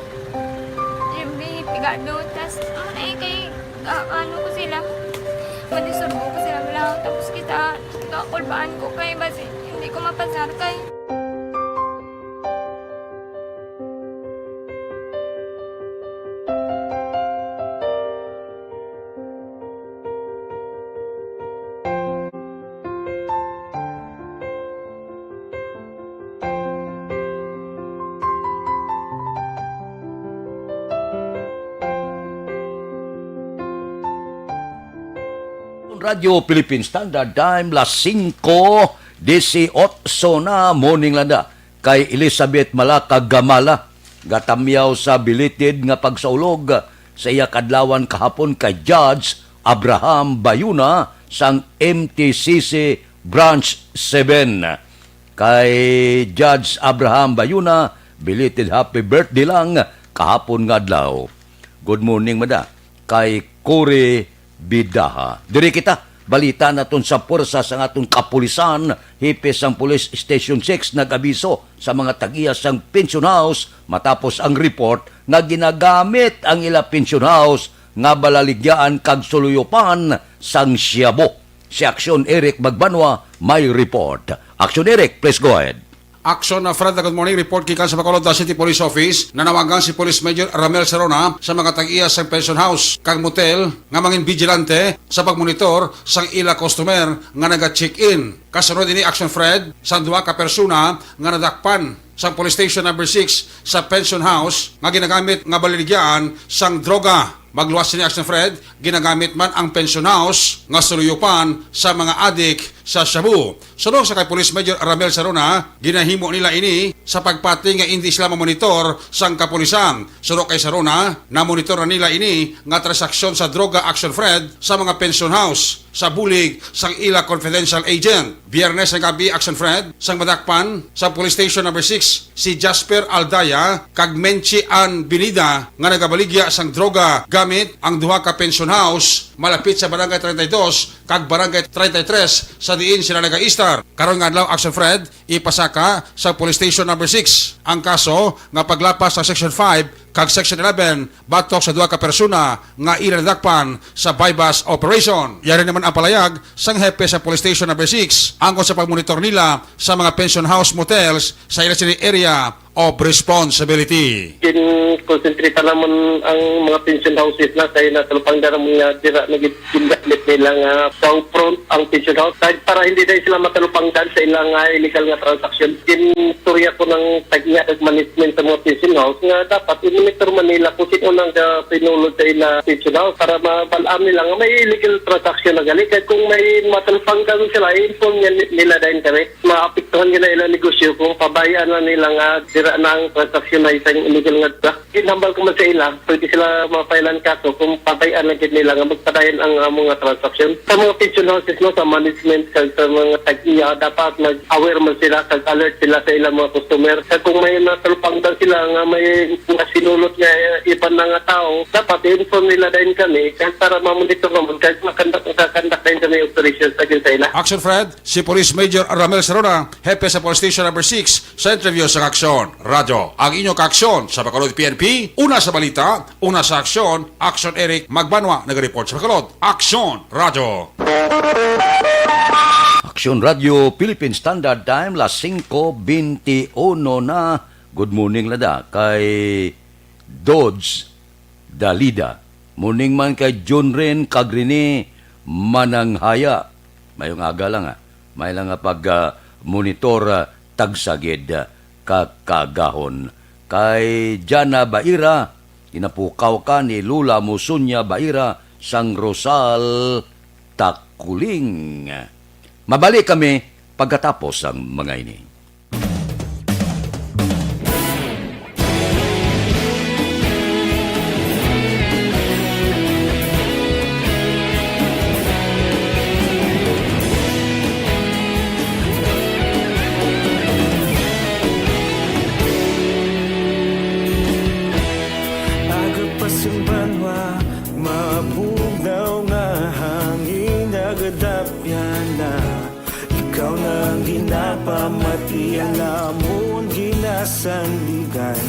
siyempre, pigado, tas, ano na eh, kay, ah, ano ko sila, madisturbo ko sila, wala, tapos kita, kakulbaan ko kay, basi, hindi ko mapasar kay. Radyo Philippine Standard Time, las singko dieciocho na, morning lang da kay Elizabeth Malaka Gamala, gatamyaw sa belated nga pagsaulog sa iya kadlawan kahapon kay Judge Abraham Bayuna sang M T C C Branch seven. Kay Judge Abraham Bayuna, belated happy birthday lang kahapon nga adlaw. Good morning, mada. Kay Cory Bidaha. Diri kita, balita naton sa puwersa sang aton kapulisan, hepe sang Police Station six nag-abiso sa mga tag-iya sang pension house matapos ang report nga ginagamit ang ila pension house nga balaligyaan kag suluyupan sang shabu. Si Aksyon Eric Magbanwa may report. Aksyon Eric, please go ahead. Action, uh, Fred, good morning. Report gikan sa Bacolod City Police Office. Nanawagan si Police Major Ramel Serona sa mga tag-iya sang pension house kag motel nga mangin-vigilante sa pagmonitor sang ila customer nga naga-check-in. Kasunod ini, Action Fred, sang duha ka persona nga nadakpan sang Police Station Number Six sa pension house nga ginagamit nga baliligyaan sang droga. Magluwas sini, Action Fred, ginagamit man ang pension house nga suluyupan sa mga adik sa shabu. Suno sa kay Police Major Ramel Saruna, ginahimo nila ini sa pagpati nga indi sila mamonitor sang kapulisan. Suno kay Saruna, namonitor na nila ini nga transaksyon sa droga, Action Fred, sa mga pension house sa bulig sang ila confidential agent. Biyernes nga gabi, Action Fred, sang madakpan sa Police Station Number Six si Jasper Aldaya kag Menchi Ann Binida nga nagabaligya sang droga gamit ang duha ka pension house malapit sa Barangay treinta y dos kag Barangay treinta y tres sa diin sila nagaistar. Karon nga adlaw, Action Fred, ipasaka sa Police Station Number Six ang kaso nga paglapas sa Section five kag Section eleven batok sa duha ka persona nga ila nadakpan sa buy-bust operation. Yari naman ang palayag sang hepe sa Police Station Number Six angkon sa pagmonitor nila sa mga pension house motels sa ila sini area of responsibility. Gin-concentrate naman ang mga pension houses na kay natalupangdan naman nga dira na gid gingamit nila nga down front ang pension house. Kag para hindi na sila matalupangdan sa ilang, ah, illegal nga transaction, ginistorya ko ng tag-iya kag management sa mga pension house nga dapat i-monitor man nila kung sino nang, ah, pinulod sa ila pension house para mabal-an nila nga may illegal transaction na gali. Kag kung may matalupangdan sila, i-inform niya ni-, nila dayon kami. Maapektuhan nila ilang negosyo kung pabayaan na nila nga dira na ang transaksyon na isang illegal nga drug. Ginhambal ko man sa ila, pwede sila ma-file-an kaso kung pabayaan na gid nila nga magpadayon ang amo nga transaksyon. Sa mga pension houses, no, sa management, sa, sa mga tag-iya, dapat mag-aware man sila, kag alert sila sa ilang mga customer. Kag kung may natalupangdan sila nga may mga sinulot nga, eh, iban na nga tawo, dapat i-inform nila dayon kami, kag para ma-monitor naman, kag makandak, makakandak dayon kami operation sa sa ila. Action Fred, si Police Major Ramel Serona, hepe sa Police Station Number Six, sa interview sa Aksyon Radyo. Ang inyo kaaksyon sa Bacolod P N P, una sa balita, una sa aksyon, Aksyon Eric Magbanwa, nag-report sa Bacolod. Aksyon Radyo. Aksyon Radyo, Philippine Standard Time, las singko bente uno na. Good morning, lada, kay Dodge Dalida. Morning man kay Junrin kag Rene Mananghaya. Mayong aga lang, ah. May lang nga pag, ah, monitor, ah, tagsagid, ah, ka kaagahon. Kay Jana Baira, ginapukaw ka ni Lola Musunya Baira sang Rosal, Takuling. Mabalik kami pagkatapos sang mga ini. Aga pa sing banwa, mabugnaw nga hangin, nagadapyan na. Ikaw na ang ginapamati, ang amon ginasandigan.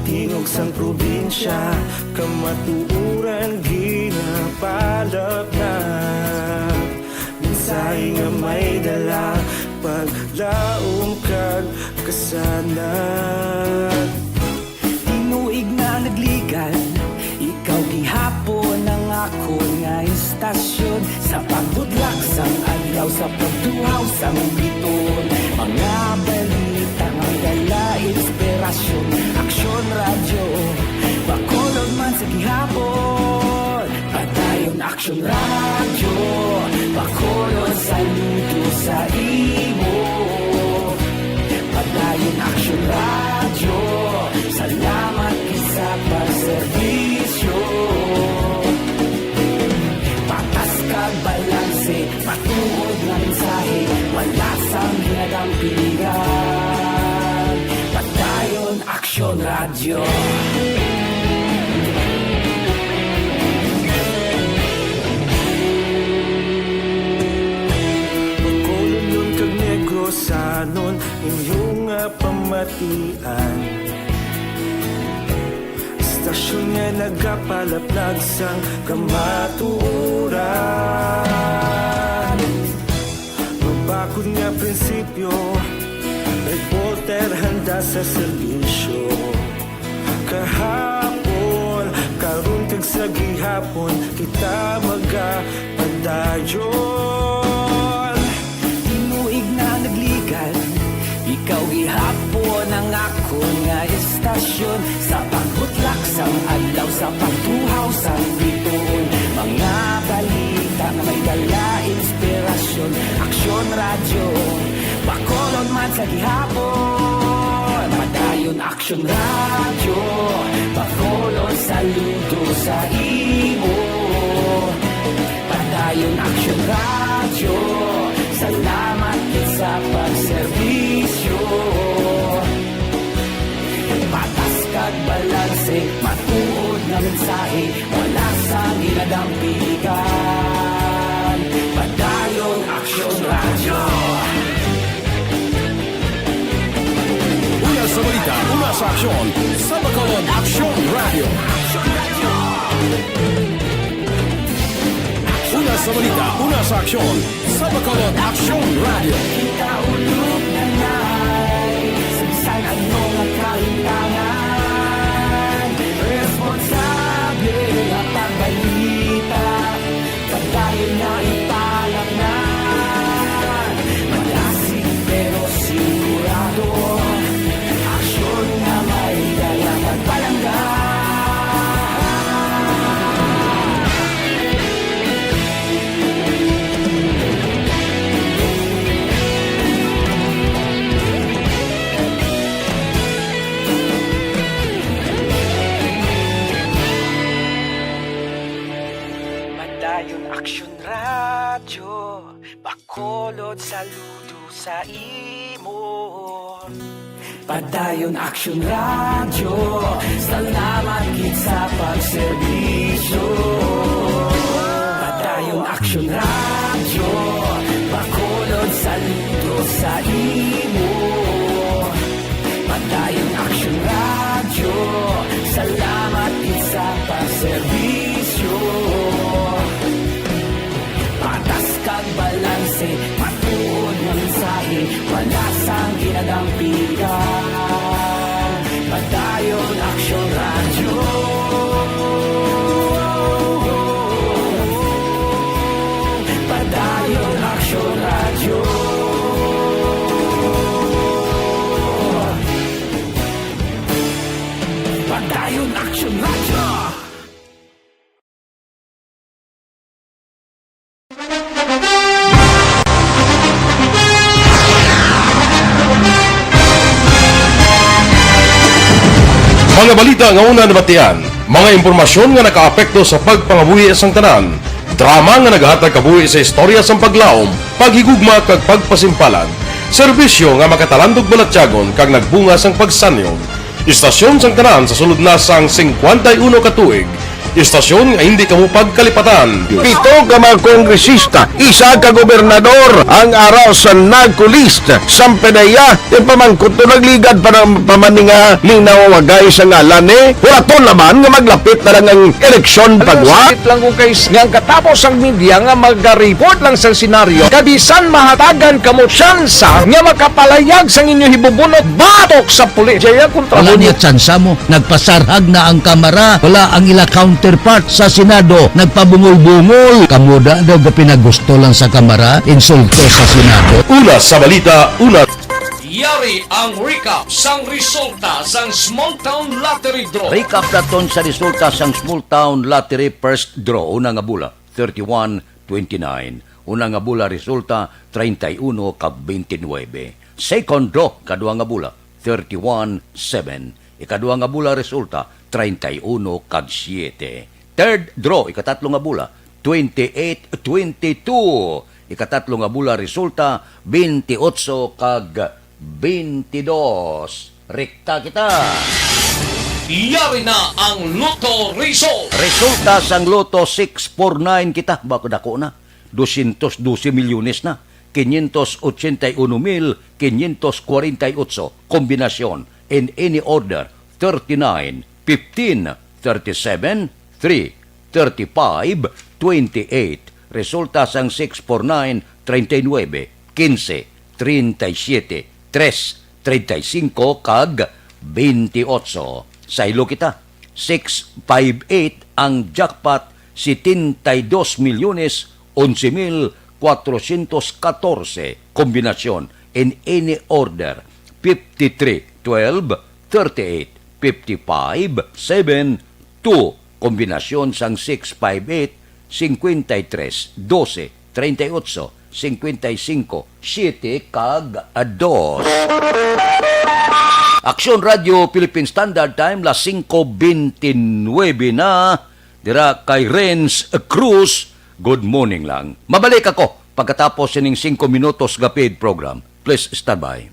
Tingog sang probinsya, kamatuoran ginapalapnap. Mensahe nga may dala, paglaom kag kasanag. Tinuig na nagligan, ikaw gihapon ang akon nga istasyon. Sa pagbudlak sang adlaw, sa pagtuhaw sang bituon, mga balita nga dala inspirasyon. Aksyon Radyo, Bacolod man sa gihapon. Padayon Aksyon Radyo, Bacolod, saludo sa imo. Padayon Aksyon Radyo, salamat gid sa pagserbisyo. Patas kag balanse, matuod nga mensahe, wala sang ginadampigan. Padayon Aksyon Radyo. Bacolodnon kag Negrosanon, inyo nga pamatian. Istasyon nga nagapalaplag sang kamatuoran. Mabakod nga prinsipyo, reporter handa sa serbisyo. Kahapon, karon kag sa gihapon, kita magapadayon. Tinuig na nagligan, ikaw gihapon ang akon nga istasyon. Sa pagbutlak sang adlaw, sa pagtuhaw sang bituon, mga balita nga may dala inspirasyon. Aksyon Radyo, Bacolod man sa gihapon. Padayon Aksyon Radyo, Bacolod, saludo sa imo. Padayon Aksyon Radyo, salamat gid sa pagserbisyo. Patas kag balanse, matuod nga mensahe, wala sang ginadampigan. Padayon Aksyon Radyo. Una sa balita, una sa aksyon, sa Bacolod Aksyon Radyo. Una sa balita, una sa aksyon, sa Bacolod Aksyon Radyo. Kita ulog na nai, sa bisan ano nga kahintangan, responsable nga pagbalita. Padayon nga ipalapnan, malasig pero sigurado. Aksyon nga may dala kag palangga. Saludo sa imo. Padayon Action Radio, salamat gid sa pagserbisyo. Padayon Action Radio, Bacolod, saludo sa imo. Padayon Action Radio, salamat gid sa pagserbisyo. Patas kag balanse, matuod nga mensahe, wala sang ginadampigan. Padayon Action Radio. Padayon Action Radio. Padayon Action Radio. Mga balita nga una nabatian, mga impormasyon nga nakaapekto sa pagpangabuhi sang tanan, drama nga naghatag kabuhi sa istorya sang paglaom, paghigugma kag pagpasimpalan, serbisyo nga makatalandog balatyagon kag nagbunga sang pagsanyon. Istasyon sang tanan sa sulod na sang singkwenta y uno ka tuig. Istasyon nga hindi kamo pagkalipatan. Pito ka mga kongresista, isa ka gobernador, ang ara sa NAGCO list. Sampanaya, ipamangkot to nagligad pa ng pamaninga ning nawawagay sa ngalan ni. Huraton naman nga maglapit na lang ang eleksyon. Alam mo, pagwa. Sakit lang ko, guys, nga ang katapos ang media nga magareport lang sa senaryo, kabisan mahatagan kamo tsansa nga makapalayag sang inyo hibubunot batok sa pulis. Jaya kontra. Wala niya tsansa mo. Nagpasarhag na ang Kamara. Wala ang ila counterpart sa Senado. Nagpabungol-bungol. Kamo da daw gapinagusto lang sa Kamara. Insulto sa Senado. Una sa balita, una. Yari ang recap sang resulta sang Small Town Lottery Draw. Recap naton sa resulta sang Small Town Lottery First Draw. Una nga bula, thirty-one twenty-nine. Una nga bula resulta, treinta y uno kag twenty-nuebe. Second draw, kadua nga bula, thirty-one seven. Ikadua nga bula resulta, treinta y uno kag siete. Third draw, ikatatlo nga bula, twenty-eight twenty-two. Ikatatlo nga bula resulta, twenty-eight kag twenty-dos. Rekta kita. Yari na ang Lotto Result. Resulta sang Lotto six four nine kita, bako dako na. Dosyentos dose milyones na. Quinientos ochenta y uno mil quinientos cuarenta y ocho. Kombinasyon in any order, thirty-nine, fifteen, thirty-seven, three, thirty-five, twenty-eight. Resulta sang six four nine, treinta y nuebe, quince, treinta y siete, tres, treinta y cinco, kag twenty-eight. Saylo kita, six five eight ang jackpot, setenta y dos milyones once mil cuatrocientos catorce. Kombinasyon in any order, fifty-three, twelve, thirty-eight, fifty-five, seven, two. Kombinasyon sang six five eight, cincuenta y tres, doce, treinta y ocho, cincuenta y cinco, siete, kag dos. Aksyon Radio Philippine Standard Time, las singko bente nuebe na. Dira kay Renz Cruz, good morning lang. Mabalik ako pagkatapos sining singko minutos nga paid program. Please stand by.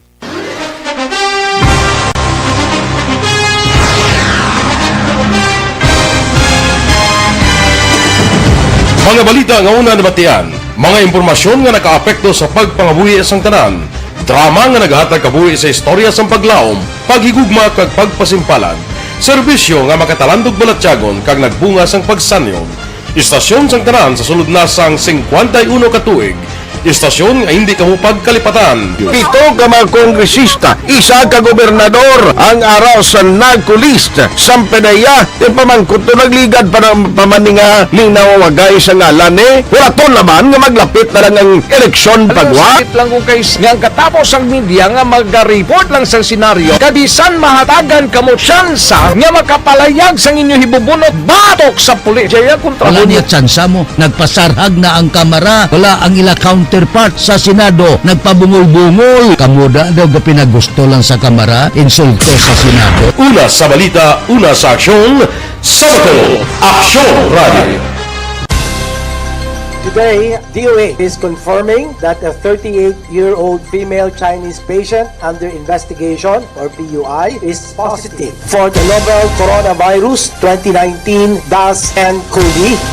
Mga balita nga una nabatian, mga impormasyon nga nakaapekto sa pagpangabuhi sang tanan, drama nga naghatag kabuhi sa istorya sang paglaom, paghigugma kag pagpasimpalan, serbisyo nga makatalandog balatyagon kag nagbunga sang pagsanyon. Istasyon sang tanan sa sulod na sang singkwenta y uno ka tuig. Istasyon nga hindi kamo pagkalipatan. Pito ka mga kongresista, isa ka gobernador, ang ara sa NAGCO list. Sampanaya, ipamangkot to nagligad pa ng pamaninga ning nawawagay sa ngalan ni. Huraton naman nga maglapit na lang ang eleksyon. Alam mo, pagwa. Sakit lang ko, guys, nga ang katapos ang media nga magareport lang sa senaryo, kabisan mahatagan kamo tsansa nga makapalayag sang inyo hibubunot batok sa pulis. Jaya kontra. Wala mo niya tsansa mo. Nagpasarhag na ang Kamara. Wala ang ila counterpart sa Senado. Nagpabungol-bungol. Kamo da daw gapinagusto lang sa Kamara. Insulto sa Senado. Una sa balita, una sa aksyon, sa Bacolod, Aksyon Radio. Today, D O H is confirming that a thirty-eight-year-old female Chinese patient under investigation, or P U I, is positive for the novel coronavirus twenty nineteen dash N cov.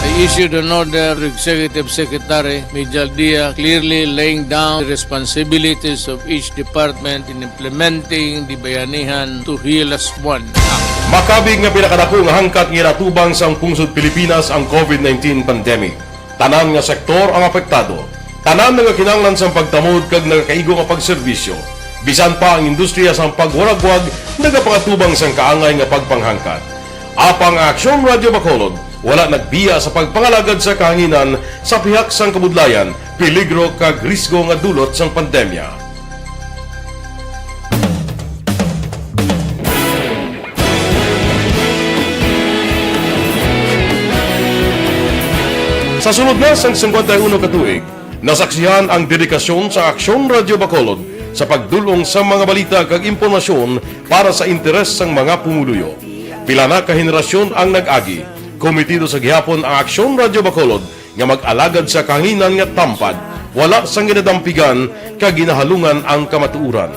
I issued an order to Executive Secretary Mijal Dia, clearly laying down the responsibilities of each department in implementing the Bayanihan to Heal Us One Act. Makabig nga pinakadako nga hangkat nga ginatubang sang pungsod Pilipinas ang covid nineteen pandemic. Tanan nga sektor ang apektado. Tanan nga kinahanglan sang pagtamod kag nagakaigo nga pagserbisyo. Bisan pa ang industriya sang pagwaragwag nagapangatubang sang kaangay nga pagpanghangkat. Apang ang Aksyon Radyo Bacolod wala nagbiya sa pagpangalagad sa kahanginan sa pihak sang kabudlayan, peligro kag risgo nga dulot sang pandemya. Sa sulod na sang singkwenta y uno ka tuig, nasaksihan ang dedikasyon sa Aksyon Radyo Bacolod sa pagdul-ong sa mga balita kag impormasyon para sa interes sang mga pumuluyo. Pila na ka henerasyon ang nag-agi. Komitido sa gihapon ang Aksyon Radyo Bacolod nga mag-alagad sa kahanginan nga tampad, wala sang ginadampigan kag ginahalungan ang kamatuoran.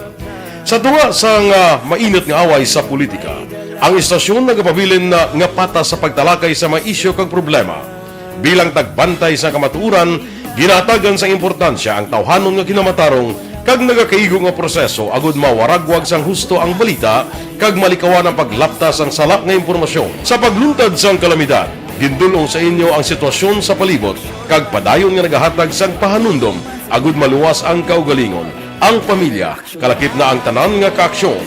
Sa tunga sang, ah, mainit nga away sa politika, ang istasyon nagapabilin na nga patas sa pagtalakay sa mga isyu kag problema. Bilang tagbantay sa kamatuoran, ginahatagan sang importansya ang tawhanon nga kinamatarong kag nagakaigo nga proseso agud mawaragwag sang husto ang balita kag malikawan ang paglapta sang sala nga impormasyon. Sa pagluntad sang kalamidad, gindul-ong sa inyo ang sitwasyon sa palibot kag padayon nga nagahatag sang pahanumdom agud maluwas ang kaugalingon, ang pamilya, kalakip na ang tanan nga kaaksyon.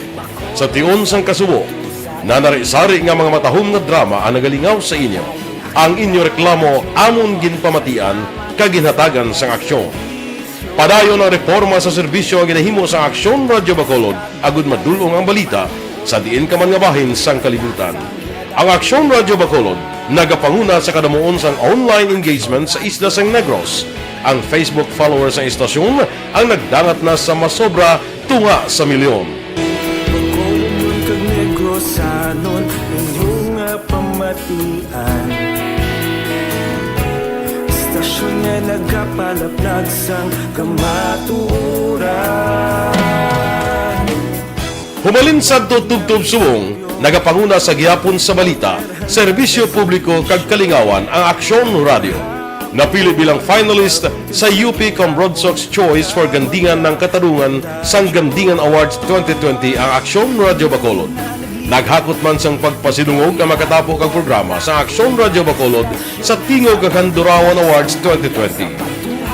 Sa tion sang kasubo, nanari-sari nga mga matahom nga drama ang nagalingaw sa inyo. Ang inyo reklamo amon ginpamatian kag ginhatagan sang aksyon. Padayon ang reporma sa serbisyo nga ginahimo sang Aksyon Radyo Bacolod agud madul-ong ang balita sa diin ka man nga bahin sang kalibutan. Ang Aksyon Radyo Bacolod nagapanguna sa kadamuon sang online engagement sa isla sang Negros. Ang Facebook followers sang istasyon ang nagdangat na sa masobra tunga sa milyon. Bacolodnon kag Negrosanon, inyo nga pamatian. Istasyon nga nagapalaplag sang kamatuoran. Humalin sadto tubtob subong, nagapanguna sa gihapon sa balita, serbisyo publiko kag kalingawan ang Aksyon Radio. Napili bilang finalist sa U P Comrade Sox Choice for Gandingan ng Katarungan sang Gandingan Awards twenty twenty ang Aksyon Radio Bacolod. Naghakot man sang pagpasidungog ang makatapo kag programa sa Aksyon Radio Bacolod sa Tingog kag Handurawan Awards twenty twenty.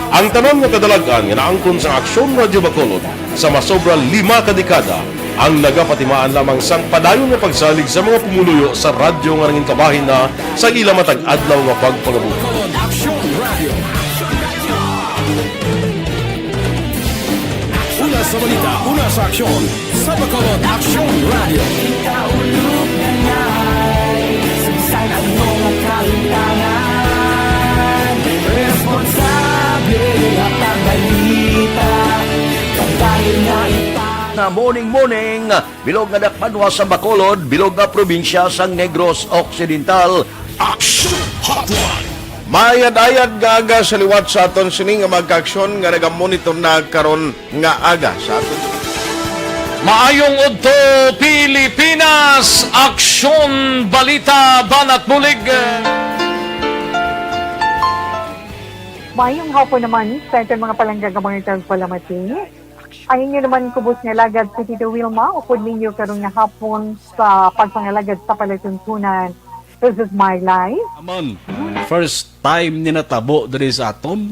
Ang tanan nga kadalag-an nga naangkon sang Aksyon Radio Bacolod sa masobra lima ka dekada ang nagapatimaan lamang sang padayon nga pagsalig sa mga pumuluyo sa radyo nga nangin kabahin na sa ila matag adlaw nga pagpangabuhi. Aksyon Radio. Una sa balita, una sa aksyon, sa Bacolod Aksyon Radio. Ikaulog na ngay, sa bisan ano nga kalimtangan, responsable nga pagbalita, kabahin nga ipang- Na morning, morning, bilog nga dakbanwa sa Bacolod, bilog nga probinsya sang Negros Occidental. Action Hotline. Maayad-ayad nga aga sa liwat sa aton sini nga mga kaaksyon nga nagamonitor na karon nga aga sa aton. Maayong udto, Pilipinas! Aksyon, balita, banat bulig. Mayong hapon naman sa aton mga palangga nga mga tagpalamati. Ang inyo naman kubos nga alagad si Tito Wilma, upod ninyo karon nga hapon sa pagpangalagad sa palatuntunan. This is my life. Naman, first time ni natabo diri sa aton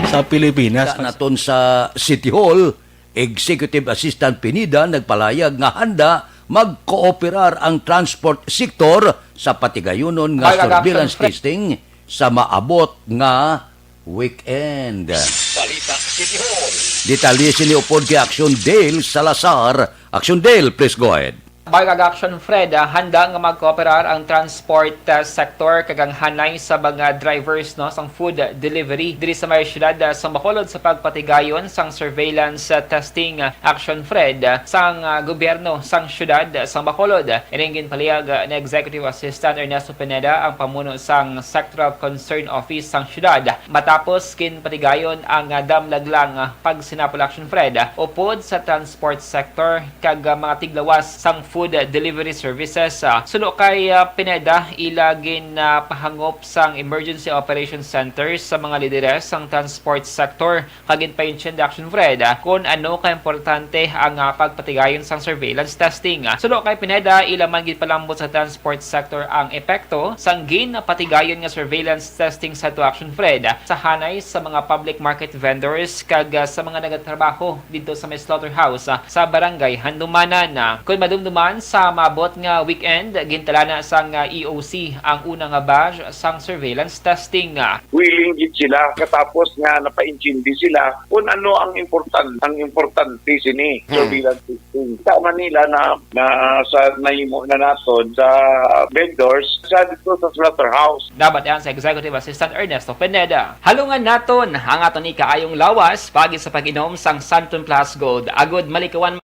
sa Pilipinas. Sa naton sa City Hall, Executive Assistant Pineda nagpalayag nga handa magkooperar ang transport sector sa patigayunon nga Ay, surveillance nagkakastre- testing sa maabot nga weekend. Balita City Hall. Detalye sini upod kay Action Dale Salazar. Action Dale, please go ahead. Barkag Action Fred, ah, handa nga magkooperar ang transport, ah, sector kag ang hanay sa mga drivers, no, sang food delivery diri sa may siyudad, ah, sa Bacolod sa pagpatigayon sang surveillance, ah, testing, ah, Action Fred, ah, sang, ah, gobyerno sang siyudad, ah, sa Bacolod. Ining ginpalihag, ah, ni Executive Assistant Ernesto Pineda, ang pamuno sang Sector of Concern Office sang siyudad, matapos ginpatigayon ang, ah, damlag lang, ah, pagsinapol Action Fred, ah, upod sa transport sector kag, ah, mga tiglawas sang food delivery services. Ah, suno kay, ah, Pineda, ila ginpahangop sang Emergency Operations Center sa mga lideres sang transport sector kag ginpaintindi Action Fred, ah, kon ano kaimportante ang, ah, pagpatigayon sang surveillance testing. Ah, suno kay Pineda, ila man ginpalambot sa transport sector ang epekto sang ginpatigayon nga surveillance testing sa to Action Fred, ah, sa hanay sa mga public market vendors kag, ah, sa mga nagatrabaho didto sa may slaughterhouse, ah, sa Barangay Handumanan. Ah, kon madumduman, sa maabot nga weekend, gintalana sang, ah, E O C ang una nga batch sang surveillance testing. Ah, willing gid sila katapos nga napaintindi sila kung ano ang important, ang importante sini. Hmm. Surveillance testing. Sa Manila na, na sa nahimo na naton sa vendors sa dito sa slaughterhouse. Dapat yan sa Executive Assistant Ernesto Pineda. Halungan naton ang aton ni kaayong lawas pagi sa pag-inom sang Santon Plus Gold. Agud malikawan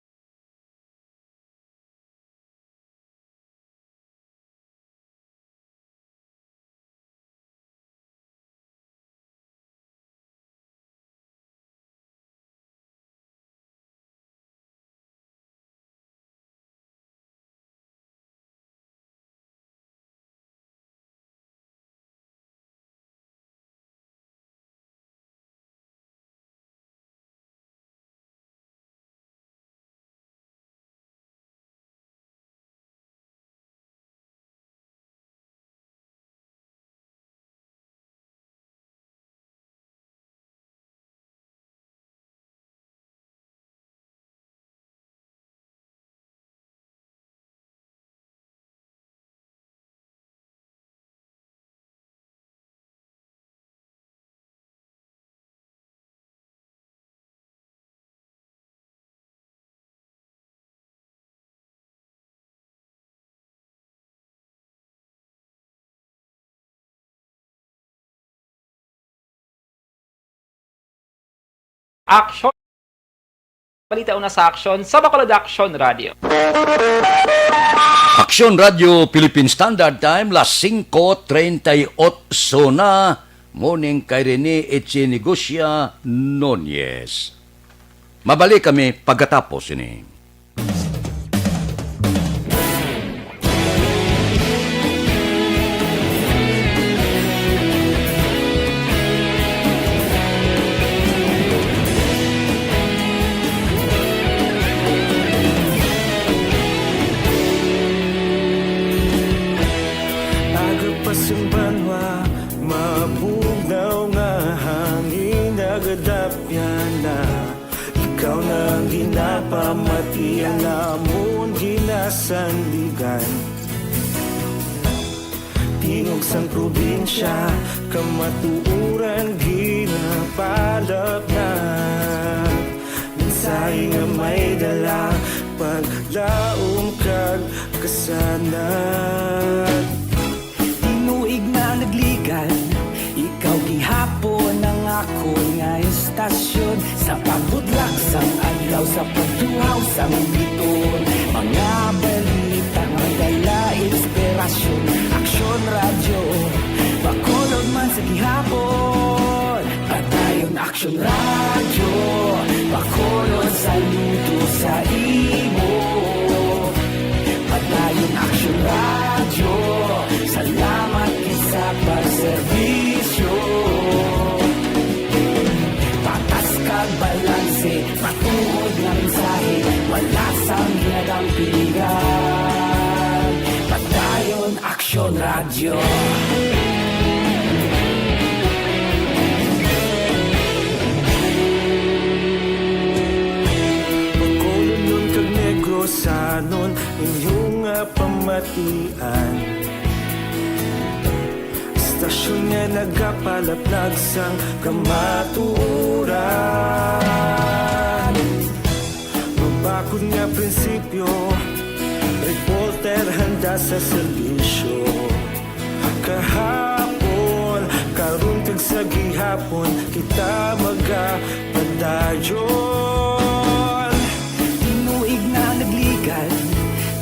Action. Balita una sa Action sa Bacolod Action Radio. Action Radio Philippine Standard Time, las singko treinta y ocho na. Morning kay Rene Echinigusia Nunez. Mabalik kami pagkatapos ini. Aga pa sang banwa, mabugnaw nga hangin nagadapyan na. Ikaw na ang ginapamati, ang amon ginasandigan. Tingog sang probinsya, kamatuoran ginapalapnag. Mensahe nga may dala, paglaom kag kasanag. Tinuig na nagligan, ikaw gihapon ang akon nga estasyon. Sa pagbutlak sang adlaw, sa pagtuhaw sang biton, mga balita nga dala inspirasyon. Aksyon Radyo, Bacolod man sa gihapon. Padayon Aksyon Radyo, Bacolod saludo sa imo. Padayon Aksyon Radyo, salamat gid sa pagserbisyo. Patas kag balanse, matuod nga mensahe, wala sang ginadampingan. Padayon Aksyon Radyo. Bacolodnon kag Negrosanon, inyo nga pamatian. Estasyon nga nagapalaplag sang kamatuoran. Mabakod nga prinsipyo, sa serbisyo. Kahapon, karon kag sa gihapon, kita magapadayon. Tinuig na nagligan,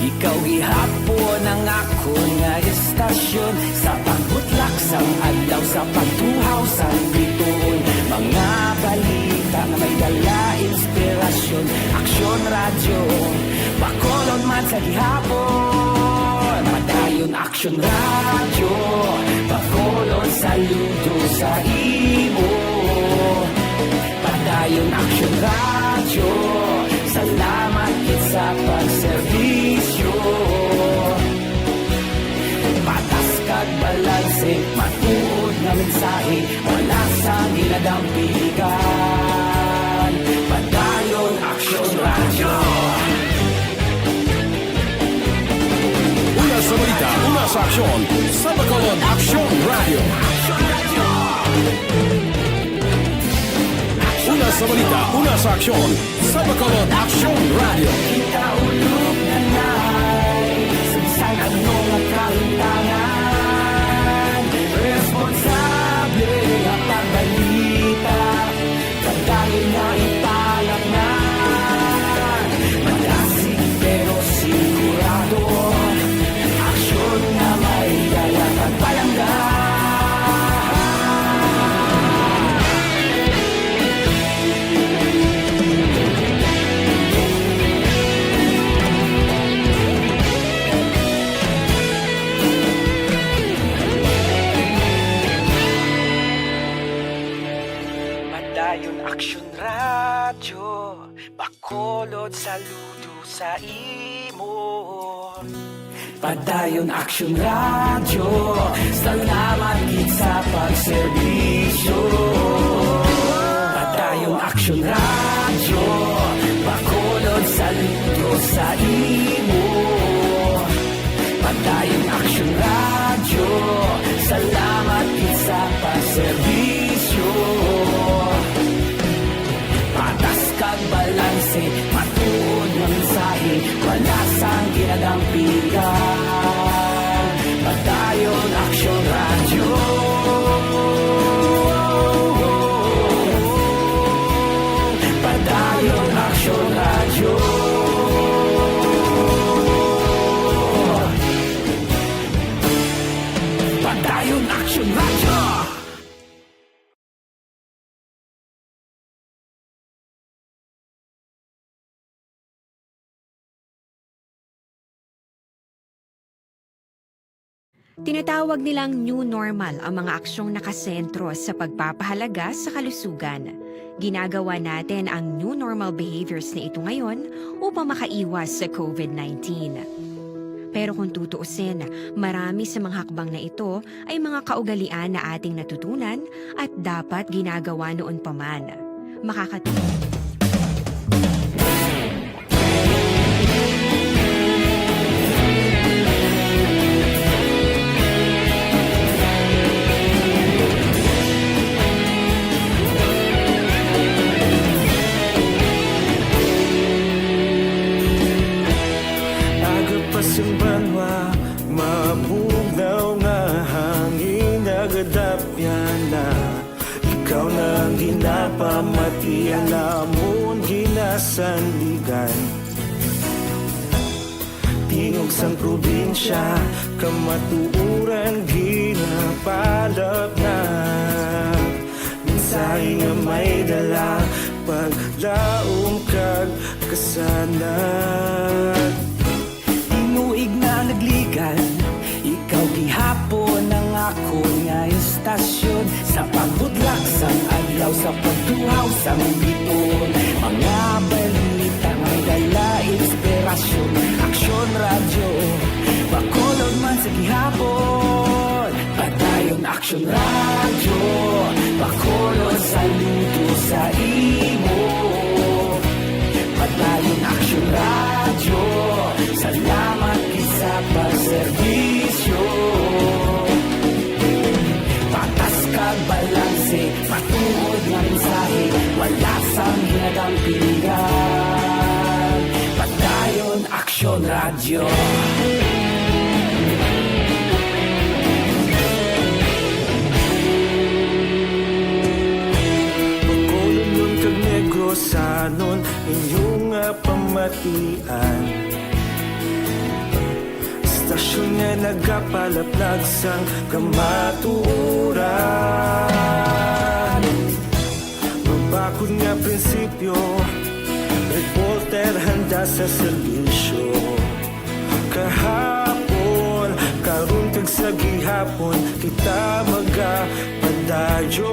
ikaw gihapon ang akon nga estasyon. Sa pagbutlak sang adlaw, sa pagtuhaw sang bituon, mga balita nga may dala inspirasyon. Aksyon Radyo, Bacolod man sa gihapon. Padayon Aksyon Radyo, Bacolod saludo sa imo. Padayon Aksyon Radyo, salamat gid sa pagserbisyo. Patas kag balanse, matuod nga mensahe, wala sang ginadampigan. Padayon Aksyon Radyo. Una sa balita, una sa aksyon, sa Bacolod Aksyon Radyo. Una sa balita, una sa aksyon, sa Bacolod Aksyon Radyo. Kita ulog na nay, sa bisan ano nga kahimtangan, responsable nga pagbalita, padayon nga ipalaknag. Madasig pero sigurado, aksyon nga may dala kag palangga. Padayon Aksyon Radyo, Bacolod saludo sa imo. Padayon Aksyon Radyo, salamat gid sa pagserbisyo. Padayon Aksyon Radyo, Bacolod saludo sa imo. Padayon Aksyon Radyo, salamat gid sa pagserbisyo. Patas kag balanse, matuod nga mensahe, wala sang ginadampigan. Padayon Aksyon Radyo. Padayon Aksyon Radyo. Padayon Aksyon Radyo. Tinatawag nilang new normal ang mga aksyong nakasentro sa pagpapahalaga sa kalusugan. Ginagawa natin ang new normal behaviors na ito ngayon upang makaiwas sa covid nineteen. Pero kung tutuusin, marami sa mga hakbang na ito ay mga kaugalian na ating natutunan at dapat ginagawa noon pa man. Makakatulong. Aga pa sang banwa, mabugnaw nga hangin nagadapyan na. Ikaw na ang ginapamati, ang amon ginasandigan. Tingog sang probinsya, kamatuoran ginapalapnag. Mensahe nga may dala, paglaom kag kasanag. Tinuig na nagligan, ikaw gihapon ang akon nga estasyon. Sa pagbutlak sang adlaw, sa pagtuhaw sang bituon, mga balita nga may dala inspirasyon. Aksyon Radyo, Bacolod man sa gihapon. Padayon Aksyon Radyo, Bacolod saludo sa imo. Padayon Aksyon Radyo, salamat gid sa pagserbisyo. Patas kag balanse, matuod nga mensahe, wala sang ginadampigan. Padayon Aksyon Radyo. Inyo nga pamatian, istasyon nga nagapalaplag sang kamatuoran. Mabakod nga prinsipyo, reporter handa sa serbisyo. Kahapon, karon kag sa gihapon, kita magapadayon.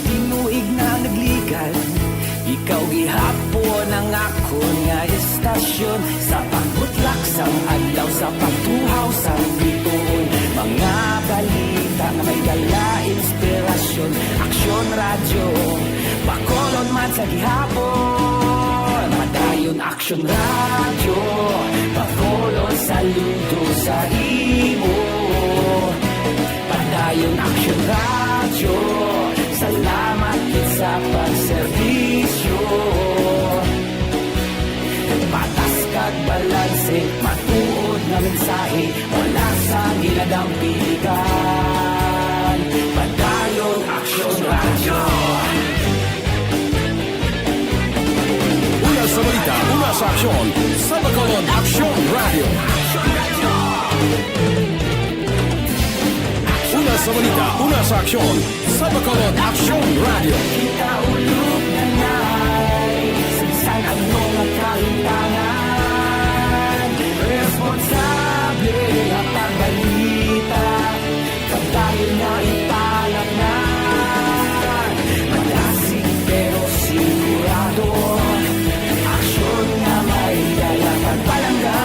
Tinuig na nagligad, ikaw gihapon ang akon nga istasyon. Sa pagbutlak sang adlaw, sa pagtuhaw sang bituon, mga balita nga may dala inspirasyon. Aksyon Radyo, Bacolod man sa gihapon. Padayon Aksyon Radyo, Bacolod, saludo sa imo. Padayon Aksyon Radyo, salamat gid sa pagserbisyo. Patas kag balanse, matuod nga mensahe, wala sang ginadampigan. Padayon Aksyon Radyo. Una sa balita, una sa aksyon, sa Bacolod Aksyon Radyo. Una sa balita, una sa aksyon, sa Bacolod Aksyon Radyo. Kita ulog na na'y, sa ang mga kahitangan, responsable nga pagbalita. Pagdayon nga ipalaknag, madasig pero sigurado. Aksyon nga may dala kag palangga.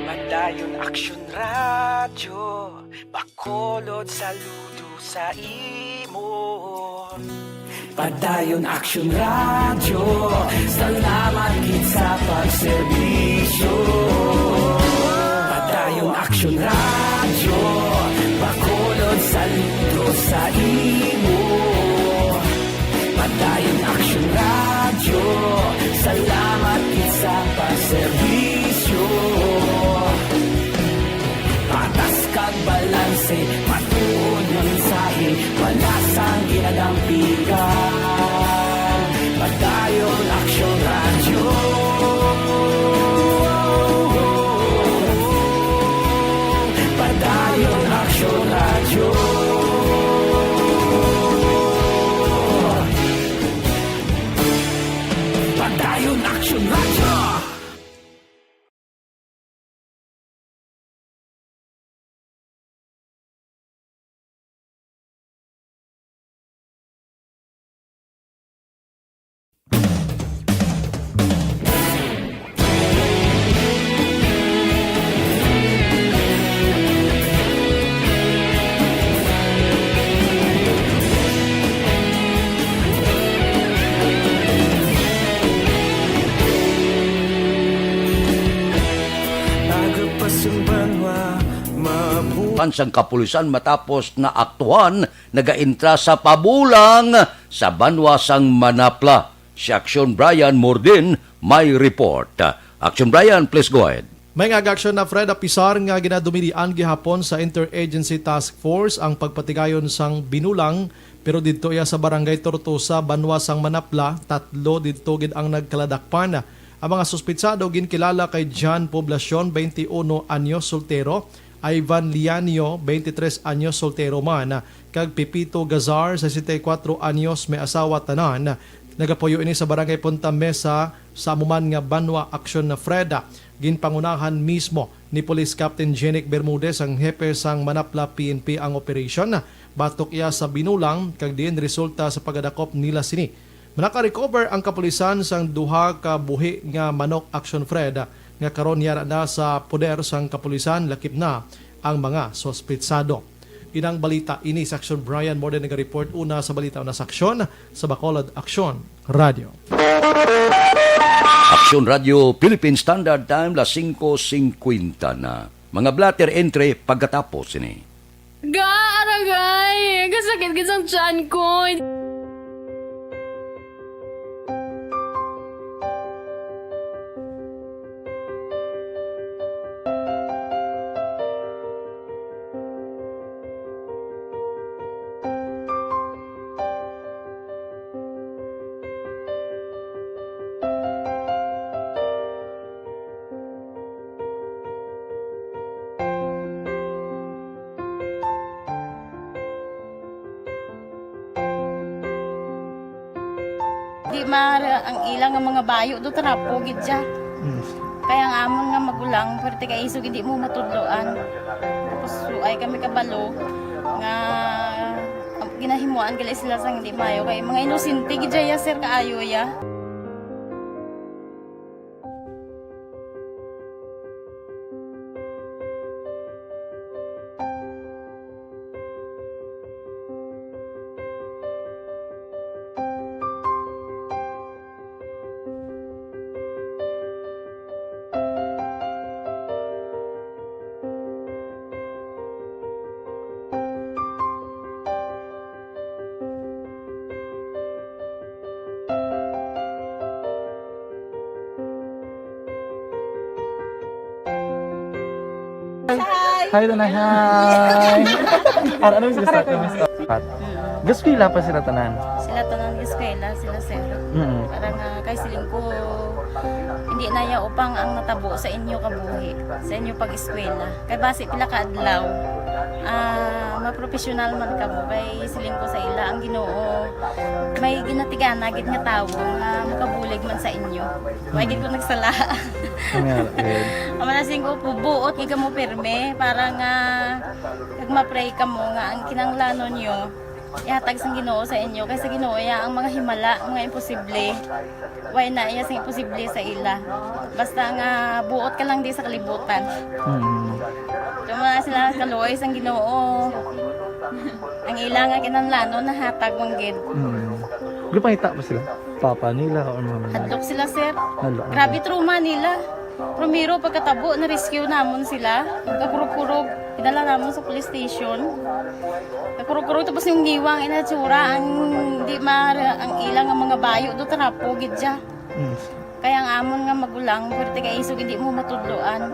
Padayon Aksyon Radyo, Bacolod, saludo sa imo. Padayon Aksyon Radyo, salamat gid sa pagserbisyo. Padayon Aksyon Radyo, Bacolod, saludo sa imo. Padayon Aksyon Radyo, salamat gid sa pagserbisyo. Patas kag balanse, matuod nga mensahe, wala sang ginadampigan. Padayon Aksyon Radyo. Padayon Aksyon Radyo. Padayon Aksyon Radyo. Agapas ang banwa, mabu- Pansang kapulisan matapos na aktuhan, nagaintra sa pabulang sa banwa sang Manapla. Si Aksyon Brian Mordin may report. Aksyon Brian, please go ahead. May nga aksyon na, Fred, apisar nga ginadumilian gihapon sa Interagency Task Force ang pagpatigayon sang binulang, pero didto iya sa Barangay Tortosa, banwa sang Manapla, tatlo didto gid ang nagkaladakpan. Ang mga suspitsado ginkilala kay John Poblacion, twenty-uno anyos, soltero, Ivan Lianio, twenty-tres anyos, soltero man, kag Pepito Gazar, sesenta y cuatro anyos, may asawa tanan. Nagapuyo ini sa Barangay Punta Mesa, sa amo man nga banwa. Aksyon na, Fred, ginpangunahan mismo ni Police Captain Jenic Bermudez, ang hepe sang Manapla P N P, ang operation. Batok iya sa binulang kag diin resulta sa pagkadakop nila sini. Naka-recover ang kapulisan sang duha ka buhi nga manok, Aksyon Fred, nga karon yara na sa poder sang kapulisan, lakip na ang mga suspitsado. Inang balita ini sa Aksyon Brian Morden naga-report. Una sa balita, una sa aksyon, sa Bacolod Aksyon Radio. Aksyon Radio, Philippine Standard Time, las singko singkwenta na. Mga blotter entry pagkatapos ini. Ga, aragay! Kasakit gid sang tiyan ko. Di ma-, ang ila nga mga bayo do trapo gid siya. Mm. Kaya ang amon nga magulang, pwerte kay isog hindi mo matudloan. Tapos, so, ay kami kabalo nga ginahimuan gali sila sang hindi mayo. Kay mga inosente gid siya, sir, kaayo ya. Hi! Hi, Tanay. Hi! Ano, ano, miss, gusto, miss, Pat? Gaskwela pa sila tanan? Sila tanan gaskwela, sila, sir. Mm. Para nga kay siling ko, hindi na ya upang ang natabo sa inyo kabuhi, sa inyo pag-eskwela. Kay basi pila ka adlaw, ah, mapropesyonal man kamo. Kay siling ko sa ila, ang Ginoo may ginatigana gid nga tawo nga makabulig man sa inyo. Wa gid ko nagsala. Nga, gid. Ang mga siling ko, buot gid kamo pirme para nga kag ma-pray kamo nga ang kinahanglanon nyo ihatag sang Ginoo sa inyo, kay sa Ginoo iya ang mga himala, mga imposible. Way na iya sing imposible sa ila. Basta nga buot ka lang di sa kalibutan. Mm. Kamo na sila kaluoy sang Ginoo. Ang ila nga kinahanglanon nahatag man gid. Mm. Gipangita pa sila? Papa nila or mama nila? Hadlok sila, sir. Hadlok. Grabe trauma nila. Primero, pagkatabo, na-rescue namon sila. Pagkakurog-kurog, idala namon sa police station. Kakurog-kurog, tapos yung ngiwang, inatsura, ang di ma-, ang ila nga mga bayo, do trapo, gid siya. Mm. Kaya ang amon nga magulang, pwerte kay isog, hindi mo matudloan.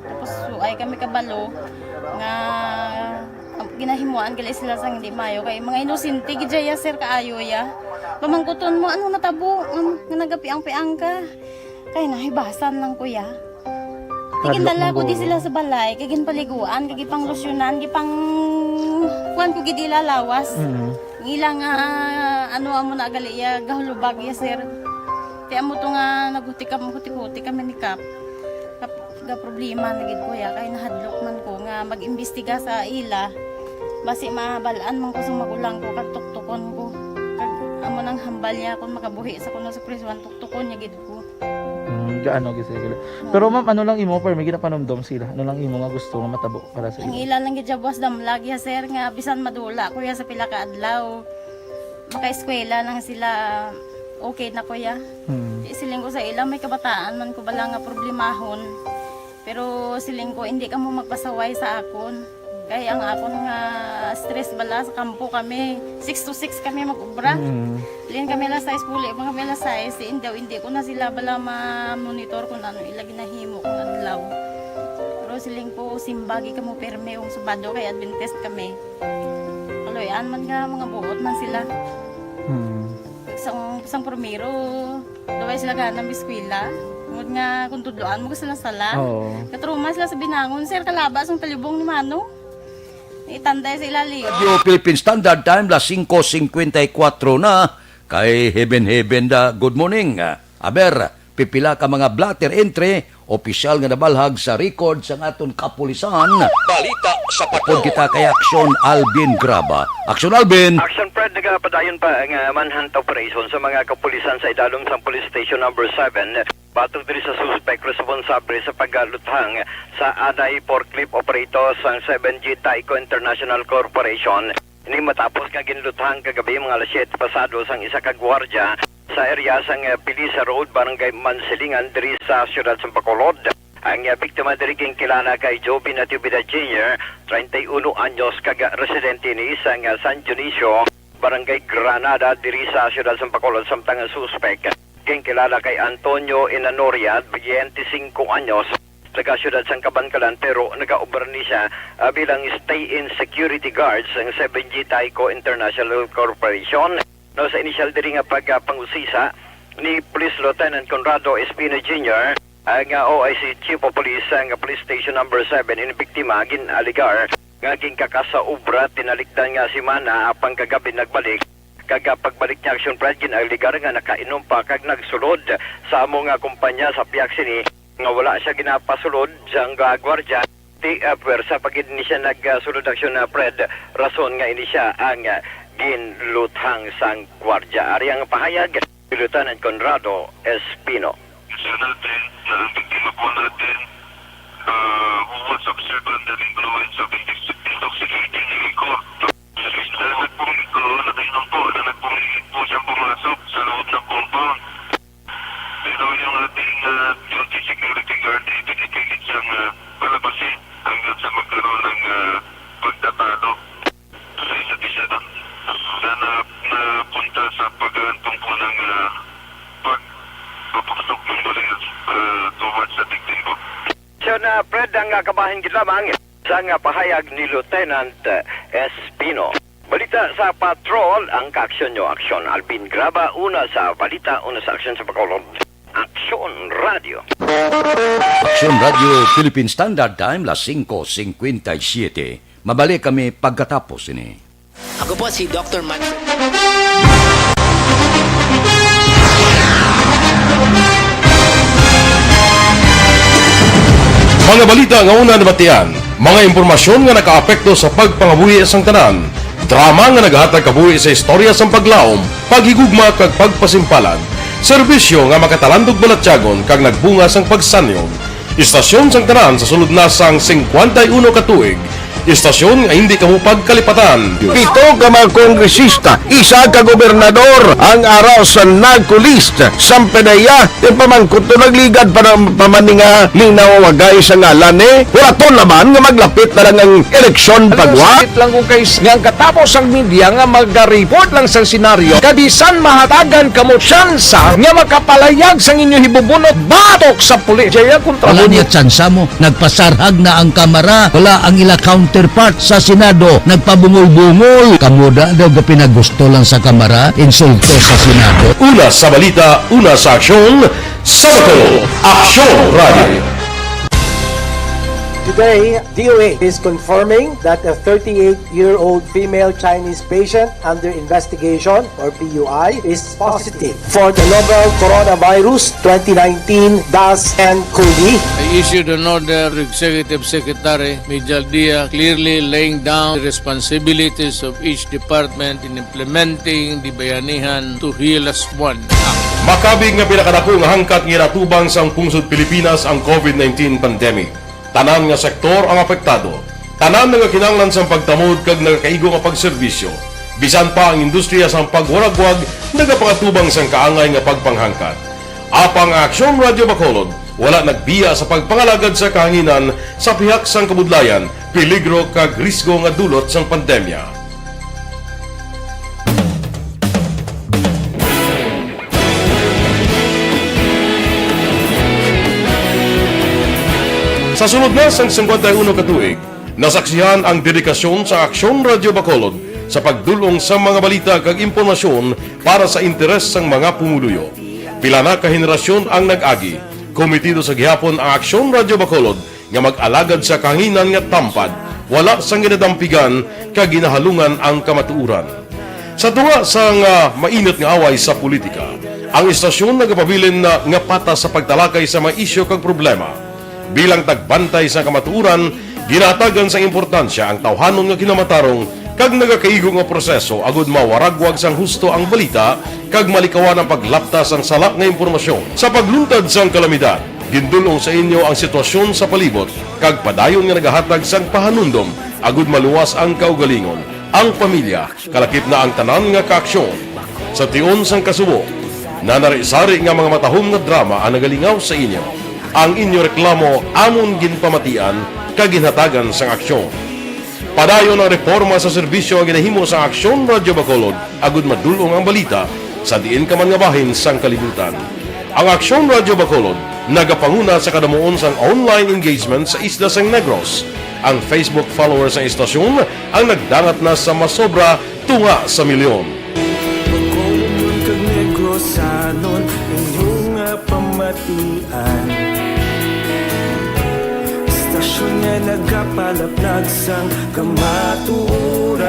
Tapos, so, ay kami kabalo nga ginahimuan gali sila sang hindi mayo. Kay mga inosente gid siya, sir, kaayo ya. Pamangkuton mo, ano natabo? Nga nagapiang-piang ka? Kay nahibasan lang, kuya. Hadlok. Tigindala ko di sila sa balay, kay ginpaliguan, kay gipanglusyonan, gipang, kuwan ko gid ila lawas. Mm. Ang ila nga, ano, amo na gali iya, gahulubag iya, sir. Ti amo to nga naghuti kam-, huti-huti kami ni Kap. Kap-, ga problema na gid ko ya, kay nahadlok man ko nga mag-imbestiga sa ila. Basi mabal-an man ko sa magulang ko, kag tuktukon ko. Kag amo nang hambal niya, kung makabuhi sa kuno sa prisuan, tuktukon niya gid ko. Mm, gaano gid sila? Oo. Pero ma'am, ano lang imo, permi ginapanumdom sila? Ano lang imo nga gusto nga matabo para sa ila? Ang ila lang gid siya buwas damlag ya, sir, nga bisan madula ko ya sa pila ka adlaw, makaeskwela lang sila, okay na ko ya. Mm. Di siling ko sa ila, may kabataan man ko bala nga problemahon. Pero siling ko, hindi kamo magpasaway sa akon. Kay ang akon nga stress bala sa kampo kami, six to six kami mag-obra. Mm. Lin kami alas sais, puli pa kami alas sais. Hindi, hindi ko na sila bala ma-monitor kung ano ila ginahimo kung adlaw. Pero siling ko, simba gid kamo pirme kung Sabado kay Adventist kami. Kaloy-an man nga mga buot man sila. Mm. Sang, sang primero, daway sila gana mag-eskwela. Tungod nga kung tudloan mo sila sala. Oo. Katruma sila sa binangon, sir, kalaba sang talibong ni Mano. Itanday sa ilalim. Radio Philippine Standard Time, las singko singkwenta y kuwatro na, kay Heaven Heaven da, good morning. Aber, pipila ka mga blotter entry, opisyal nga nabalhag sa record sang aton kapulisan. Balita sa Patrol. Upod kita kay Aksyon Alvin Graba. Aksyon Alvin! Action Fred, nagapadayon pa ang, ah, manhunt operation sa mga kapulisan sa idalom sang Police Station Number Seven. Batok diri sa suspek responsable sa pagluthang sa anay forklift operator sang Seven G Tyco International Corporation. Ini matapos nga ginluthang kagabi mga alas siyete pasado sang isa ka gwardiya sa area sang, eh, Pilisa Road, Barangay Mansilingan, diri sa siyudad sang Bacolod. Ang, ah, biktima diri ginkilala kay Joby Natividad Junior, treinta y uno anyos, kag residente ni sang, ah, San Dionisio, Barangay Granada, diri sa siyudad sang Bacolod, samtang ang suspek ginkilala kay Antonio Inanoria, biyente singko anyos, taga siyudad sang Kabankalan, pero nagaobra ni siya, ah, bilang stay-in security guard sang Seven G Tyco International Corporation. No, sa inisyal diri nga pagpangusisa ni Police Lieutenant Conrado Espino Junior, ang, ah, O I C Chief of Police sang Police Station Number Seven, ini biktima ginalegar nga ginkakas sa obra tinalikdan nga semana, apang kagabi nagbalik. Kag, ah, pagbalik niya, Action Pride, ginalegar nga nakainom pa kag nagsulod sa amo nga kumpanya. Sa pihak sini, nga wala siya ginapasulod sang, ah, gwardiya, ti, ah, puwersa pa gid ni siya nagsulod, Action, ah, Fred, rason nga ini siya ang, ah, ginluthang sang gwardiya. Ari ang pahayag ni Lieutenant Conrado Espino. Siya natin na ang biktima po natin, ah, who was observed under the influence of intox-, intoxicating liquor. Na nagpumi-, oo, nakainom po, na nagpumilit po siyang pumasok sa loob ng compound. Pero yung ating, ah, duty security guard, eh, pinipilit siyang, ah, palabasin hanggang sa magkaroon ng, ah, pagtatalo sa isa't isa, no? Na, na, napunta sa pag-aantong po ng, ah, pag-, pagpasok ng baril, ah, towards sa biktima. So na, Fred, ang, ah, kabahin gid lamang sang, ah, pahayag ni Lieutenant, ah, Espino. Balita sa Patrol, ang kaaksyon nyo, Aksyon Alvin Graba, una sa balita, una sa aksyon sa Bacolod. Aksyon Radio. Aksyon Radio Philippine Standard Time, las singko singkwenta y siyete. Mabalik kami pagkatapos ini. Ako po si Doctor Manson. Mga balita nga una nabatian, mga impormasyon nga nakaapekto sa pagpangabuhi sang tanan, drama nga nagahatag kabuhi sa istorya sang paglaom, paghigugma kag pagpasimpalan, serbisyo nga makatalandog balatyagon kag nagbunga sang pagsanyon. Istasyon sang tanan sa sulod na sang singkwenta y uno ka tuig, istasyon nga hindi kamo pagkalipatan. Pito ka mga kongresista, isa ka gobernador ang ara sa narco list sang PDEA. Yung pamangkot to, nagligad pa ng pamaninga, linawagay sa ngalan, eh. Wala to naman nga maglapit na lang ang eleksyon. Ano, pagwa? Sakit lang kung kay s-, nga ang katapos ang media nga mag-report lang sa senaryo, kabisan mahatagan kamo tsansa nga makapalayag sang inyo hibubunot batok sa pulis. Jaya kontra. Wala niya tsansa mo. Nagpasarhag na ang Kamara. Wala ang ila counterpart sa Senado. Nagpabungol-bungol. Kamo da daw gapinagusto lang sa Kamara, insulto sa Senado. Una sa balita, una sa aksyon, sa Bacolod, Aksyon Radio. Today, D O A is confirming that a thirty-eight-year-old female Chinese patient under investigation, or P U I, is positive for the novel coronavirus twenty nineteen dash N COVID. I issued an order to Executive Secretary Mijal Dia, clearly laying down the responsibilities of each department in implementing the Bayanihan to Heal As One Act. Makabig nga pinakadako nga hangkat nga ginatubang sang pungsod Pilipinas ang COVID nineteen pandemic. Tanan nga sektor ang apektado. Tanan nagakinahanglan sang pagtamod kag nagakaigo nga pagserbisyo. Bisan pa ang industriya sang pagwaragwag nagapangatubang sang kaangay nga pagpanghangkat. Apang ang Aksyon Radio Bacolod wala nagbiya sa pagpangalagad sa kahanginan sa pihak sang kabudlayan, peligro kag risgo nga dulot sang pandemya. Sa sulod na sang singkwenta y uno ka tuig, nasaksihan ang dedikasyon sa Aksyon Radio Bacolod sa pagdul-ong sa mga balita kag impormasyon para sa interes sang mga pumuluyo. Pila na ka henerasyon ang nag-agi. Komitido sa gihapon ang Aksyon Radio Bacolod nga mag-alagad sa kahanginan nga tampad, wala sang ginadampigan kag ginahalungan ang kamatuoran. Sa tunga sang, ah, mainit nga away sa politika, ang istasyon nagapabilin na nga patas sa pagtalakay sa mga isyu kag problema. Bilang tagbantay sa kamatuoran, ginahatagan sang importansya ang tawhanon nga kinamatarong kag nagakaigo nga proseso agud mawaragwag sang husto ang balita kag malikawan ang paglapta sang sala nga impormasyon. Sa pagluntad sang kalamidad, gindul-ong sa inyo ang sitwasyon sa palibot kag padayon nga nagahatag sang pahanumdom agud maluwas ang kaugalingon, ang pamilya, kalakip na ang tanan nga kaaksyon. Sa tion sang kasubo, nanari-sari nga mga matahom nga drama ang nagalingaw sa inyo. Ang inyo reklamo amon ginpamatian kag ginhatagan sang aksyon. Padayon ang reporma sa serbisyo nga ginahimo sang Aksyon Radyo Bacolod agud madul-ong ang balita sa diin ka man nga bahin sang kalibutan. Ang Aksyon Radyo Bacolod nagapanguna sa kadamuon sang online engagement sa isla sang Negros. Ang Facebook followers sang istasyon ang nagdangat na sa masobra tunga sa milyon. Bacolod kag Negrosanon, inyo nga pamatian. Istasyon nga nagapalaplag sang kamatuoran.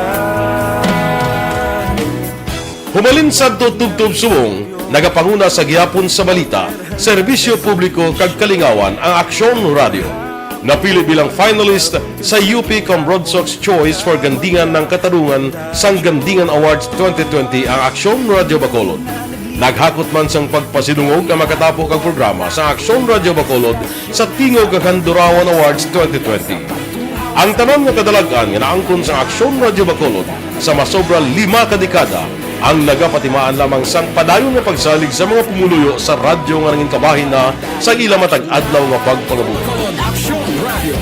Humalin sadto tubtob subong, nagapanguna sa gihapon sa balita, serbisyo publiko kag kalingawan ang Aksyon Radyo. Napili bilang finalist sa U P Cambronsox Choice for Gandingan ng Katarungan sang Gandingan Awards twenty twenty ang Aksyon Radyo Bacolod. Naghakot man sang pagpasidungog ang makatapo kag programa sa Aksyon Radyo Bacolod sa Tingog kag Handurawan Awards twenty twenty. Ang tanan nga kadalag-an nga naangkon sa Aksyon Radyo Bacolod sa masobra lima ka dekada ang nagapatimaan lamang sang padayon nga pagsalig sa mga pumuluyo sa radyo nga nangin kabahin na sa ila matag adlaw nga pagpangabuhi. Bacolod Aksyon Radyo.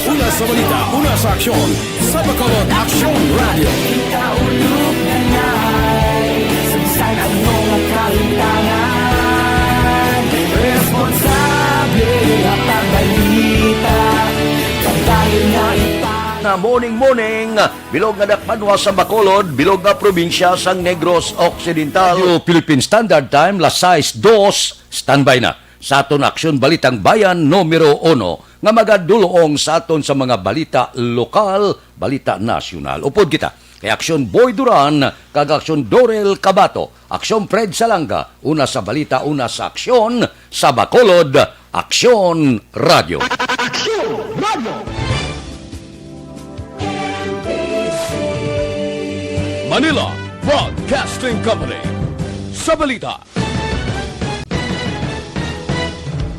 Una sa balita, una sa aksyon, sa Bacolod Aksyon Radyo. Ikaulog na ngay, sa ano nga kalimtangan, responsable nga pagbalita, pagdahil nga ita- Na morning, morning, bilog nga dakbanwa sa Bacolod, bilog nga probinsya sang Negros Occidental. Radio Philippine Standard Time, las sais dos, standby na sa aton Aksyon Balitang Bayan numero uno nga magadulong sa aton sa mga balita lokal, balita nasyonal. Upod kita kay Aksyon Boy Duran kag Aksyon Dorel Cabato, Aksyon Fred Salanga, una sa balita, una sa aksyon, sa Bacolod, Aksyon Radyo. Aksyon Radyo. Manila Broadcasting Company. Sa balita,